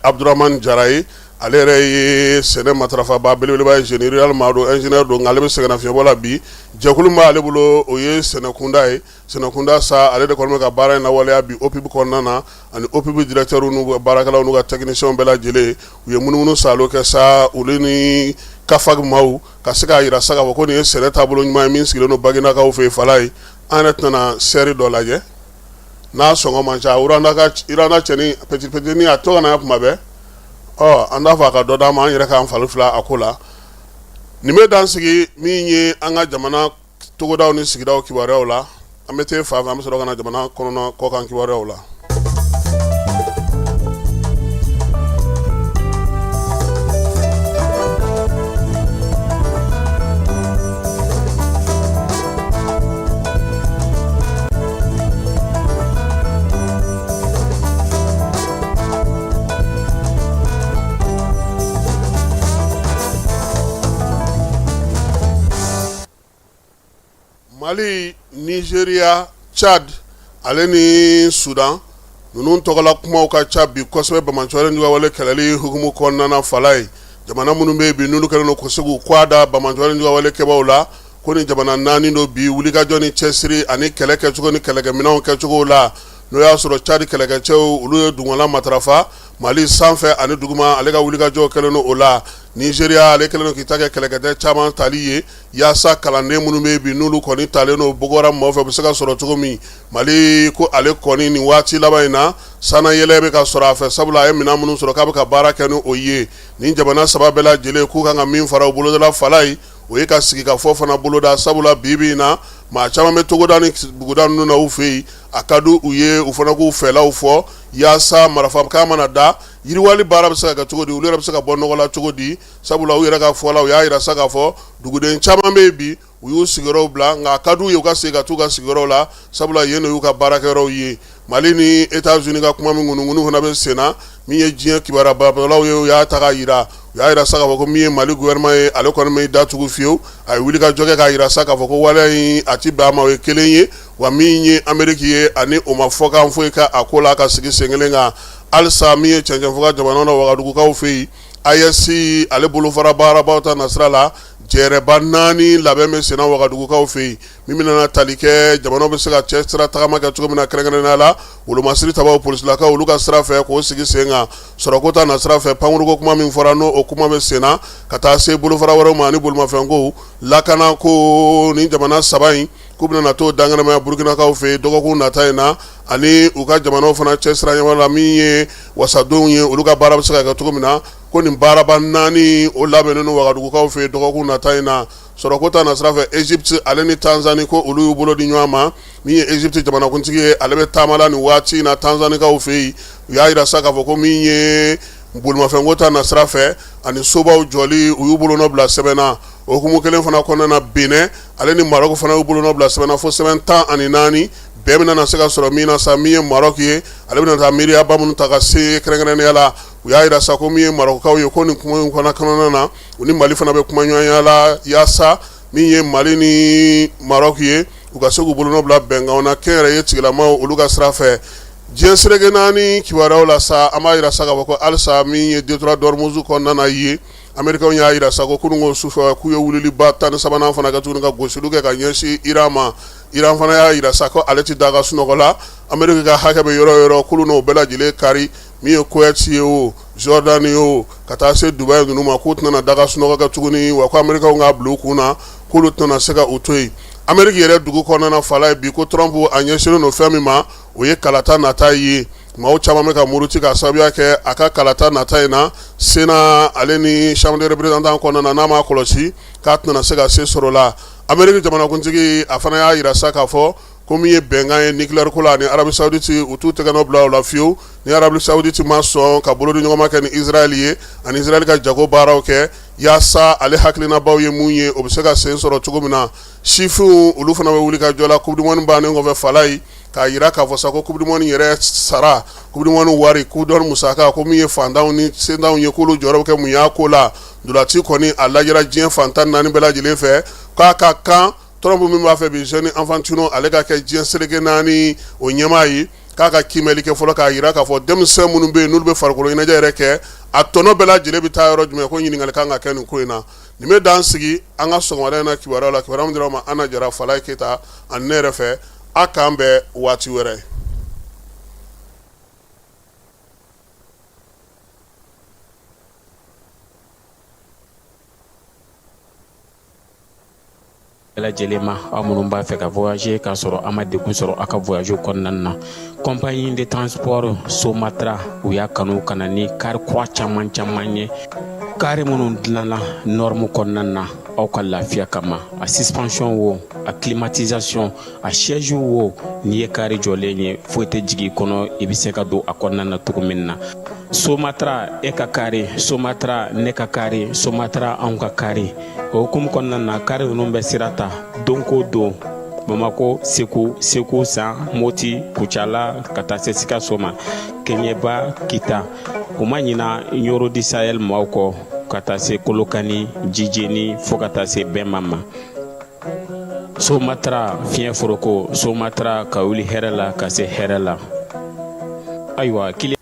Abudramani Jara ye, ale yɛrɛ ye sɛnɛ matarafaba belebeleba ye, génie rural maa don, ingénieur don, nka ale bɛ sɛgɛnnafiɲɛbɔ la bi. Jɛkulu min b'ale bolo, o ye sɛnɛkunda ye. Sɛnɛkunda sa, ale de kɔni bɛ ka baara in lawaleya bi OPIB kɔnɔna na, ani OPIB directeur n'u ka baarakɛlaw n'u ka techniciens bɛɛ lajɛlen. U ye munumunu saalo kɛ sa, olu ni CAFAG maaw, ka se k'a jira sa k'a fɔ ko nin ye sɛnɛ taabolo ɲuman ye min sigilen don Bagindakaw fɛ yen fala ye. An yɛrɛ tɛna serre dɔ lajɛ n'a sɔngɔ man ca. Rwanda cɛnin petit petit ni a to ka na kuma bɛɛ, ɔ an t'a fɔ a ka dɔ d'an ma, an yɛrɛ k'an fari fila a ko la. Nin bɛ dan sigi min ye an ka jamana togodaw ni sigidaw kibaruyaw la. An bɛ taa fan fɛ, an bɛ sɔrɔ ka na jamana kɔnɔna kɔkan kibaruyaw la. Mali, Nizeriya, Tchad ale ni Sudan ninnu tɔgɔla kumaw ka ca bi kosɛbɛ banbaanciwale juguwale kɛlɛli hukumu kɔnɔna na fala ye. Jamana minnu bɛ yen bi n'olu kɛlen don ka se k'u kɔ da banbaanciwale juguwale kɛbaaw la, ko ni jamana naani don bi wulikajɔ ni cɛsiri ani kɛlɛ kɛcogo ni kɛlɛkɛminɛnw kɛcogo la, n'o y'a sɔrɔ Tchad kɛlɛkɛcɛw, olu ye dugumala matarafa Mali sanfɛ ani duguma, ale ka wulikajɔ kɛlen don o la. Nizeriya, ale kɛlen don k'i ta kɛ kɛlɛkɛcɛ caman tali ye yaasa kalanden minnu bɛ bi n'olu kɔni talen don Boko Haram maaw fɛ, u bɛ se ka sɔrɔ cogo min. Mali ko ale kɔni nin waati laban in na, sannayɛlɛ bɛ ka sɔrɔ a fɛ, sabula a ye minɛn minnu sɔrɔ k'a bɛ ka baara kɛ ni o ye. Nin jamana saba bɛɛ lajɛlen k'u kan ka min fara u boloda fala ye, o ye ka sigikafɔ fana boloda, sabula bi bi in na, maa caman bɛ togoda ni buguda ninnu na u fɛ yen, a ka di u ye u fana k'u fɛlaw fɔ yaasa marifakan mana da, yiriwali baara bɛ se ka kɛ cogo di, olu yɛrɛ bɛ se ka bɔ nɔgɔ la cogo di. Sabula u yɛrɛ ka fɔ la, u y'a jira sa k'a fɔ duguden caman bɛ yen bi, u y'u sigiyɔrɔw bila, nka a ka di u ye u ka segin ka t'u ka sigiyɔrɔw la, sabula yen de y'u ka baarakɛyɔrɔw ye. Mali ni États-Unis ka kuma min ŋunuŋunu fana bɛ sen na, min ye diɲɛ kibaruyabɔlaw ye, u y'a ta k'a jira, u y'a jira sa k'a fɔ ko min ye Mali gouvernement ye, ale kɔni m'i da tugu fiyewu. A ye wulikajɔ kɛ k'a jira sa k'a fɔ ko waleya in a ti bɛn a ma, o ye kelen ye. Wa min ye Ameriki ye, ani o ma fɔkan foyi kɛ a ko la ka sigi sen kelen kan halisa. Min ye cɛncɛnfuga jamana na, Wagadugukaw fɛ yen, AES ale bolofara baarabaw ta nasira la jɛrɛba 4 labɛn bɛ senna wagadugukaw fɛ yen min bɛna tali kɛ jamanaw bɛ se ka cɛ sira tagama kɛ cogo min na kɛrɛnkɛrɛnnenya la wolomasiri tabaw polisilakaw olu ka sira fɛ k'o sigi sen kan sɔrɔko ta nasira fɛ pankuruko kuma min fɔra n'o o kuma bɛ sen na ka taa se bolofara wɛrɛw ma ani bolimafɛnko lakanako ni jamana 3 in k'u bɛna t'o dankɛnɛmaya burukinakaw fɛ yen dɔgɔkun nata in na ani u ka jamanaw fana cɛ sira ɲɛma la min ye wasadenw ye olu ka baara bɛ se ka kɛ cogo min na ko nin baaraba 4 o labɛnnen don wagadugukaw fɛ yen dɔgɔkun nata in na sɔrɔko ta nasira fɛ Egypte ale ni Tanzanie ko olu y'u bolo di ɲɔgɔn ma min ye Egypte jamanakuntigi ye ale bɛ taama la nin waati in na Tanzanikaw fɛ yen u y'a jira sa k'a fɔ ko min ye bolimafɛnko ta nasira fɛ ani sobaw jɔli u y'u bolonɔ bila sɛbɛn na o hukumu kelen fana kɔnɔna na Benin ale ni Maroc fana y'u bolonɔ bila sɛbɛn na fo sɛbɛn 14 bɛɛ bɛna na se ka sɔrɔ min na sa min ye Maroc ye ale bɛna taa miiriyaba minnu ta ka se kɛrɛnkɛrɛnnenya la u y'a jira sa ko min ye Marockaw ye ko nin kuma in fana kɔnɔna na u ni Mali fana bɛ kuma ɲɔgɔnya la yaasa min ye Mali ni Maroc ye u ka se k'u bolonɔ bila bɛnkanw na kɛnyɛrɛye tigilamaw olu ka sira fɛ diɲɛ seleke 4 kibaruyaw la sa an b'a jira sa k'a fɔ ko halisa min ye détroit d'Ormuz kɔnɔna na ye Américains y'a jira sa ko kununko sufɛ k'u ye wuliliba 13nan fana kɛ tuguni ka gosiliw kɛ ka ɲɛsin Iran ma Iran fana y'a jira sa ko ale tɛ da ka sunɔgɔ la Amérique ka hakɛ bɛ yɔrɔ o yɔrɔ k'olu n'o bɛɛ lajɛlen kari min ye Koweït ye o Jordanie ye o ka taa se Dubaï ninnu ma k'u tɛna da ka sunɔgɔ kɛ tuguni wa ko Américains k'a bila u kun na k'olu tɛna se ka u to yen Amérique yɛrɛ dugu kɔnɔna fala ye bi ko Trump a ɲɛsinnen don fɛn min ma o ye kalata nata ye maaw caman bɛ ka muruti k'a sababuya kɛ a ka kalata nata in na Sénat ale ni Chambre des représentants kɔnɔna na n'a m'a kɔlɔsi k'a tɛna se ka se sɔrɔ la Amérique jamanakuntigi a fana y'a jira sa k'a fɔ ko min ye bɛnkan ye nucléaire ko la ani Arabie Saoudite u t'u tɛgɛ nɔ bila o la fiyewu ni Arabie Saoudite ma sɔn ka bolodiɲɔgɔnma kɛ ni Israël ye ani Israël ka jago baaraw kɛ yaasa ale hakilinabaw ye mun ye o bɛ se ka sen sɔrɔ cogo min na sifinw olu fana bɛ wuli ka jɔ la coupe du monde bannen kɔfɛ falayi k'a jira k'a fɔ sa ko coupe du monde yɛrɛ sara coupe du monde wari coupe du monde musaka ko min ye fantanw ni sentanw ye k'olu jɔyɔrɔ bɛ kɛ mun y'a ko la ntolaci kɔni a lajɛra diɲɛ fan 14 bɛɛ lajɛlen fɛ k'a ka kan Trump min b'a fɛ bi Gianni Infantino ale ka kɛ diɲɛ seleke 4 o ɲɛmaa ye k'a ka kiimɛli kɛ fɔlɔ k'a jira k'a fɔ denmisɛn minnu bɛ yen n'olu bɛ farikolo ɲɛnajɛ yɛrɛ kɛ a tɔnɔ bɛɛ lajɛlen bɛ taa yɔrɔ jumɛn ko ɲininkali kan ka kɛ nin ko in na nin bɛ dan sigi an ka sɔgɔmada in na kibaruya la kibaruya min dira aw ma Ana Jara Falaye Keyita ani ne yɛrɛ fɛ a k'an bɛn waati wɛrɛ. Bɛɛ lajɛlen ma aw minnu b'a fɛ ka voyager k'a sɔrɔ a ma degun sɔrɔ a ka voyage kɔnɔna na compagnie de transport Somatra u y'a kanu ka na ni car kura caman caman ye kari minnu dilanna norme kɔnɔna na aw ka lafiya kama a suspension wo a climatisation a siège wo n'i ye kari jɔlen ye foyi tɛ jigin i kɔnɔ i bɛ se ka don a kɔnɔna na cogo min na Somatra e ka kari Somatra ne ka kari Somatra anw ka kari o hukumu kɔnɔna na kari ninnu bɛ sira ta don ko don Bamakɔ Segu Segu San Moti Kucala ka taa se Sikaso ma Keɲeba Kita u ma ɲina Ɲɔrɔ du Sahel maaw kɔ ka taa se Kolokani Jijeni fo ka taa se Bɛma ma Somatra fiɲɛ foroko Somatra ka wuli hɛrɛ la ka se hɛrɛ la ayiwa kili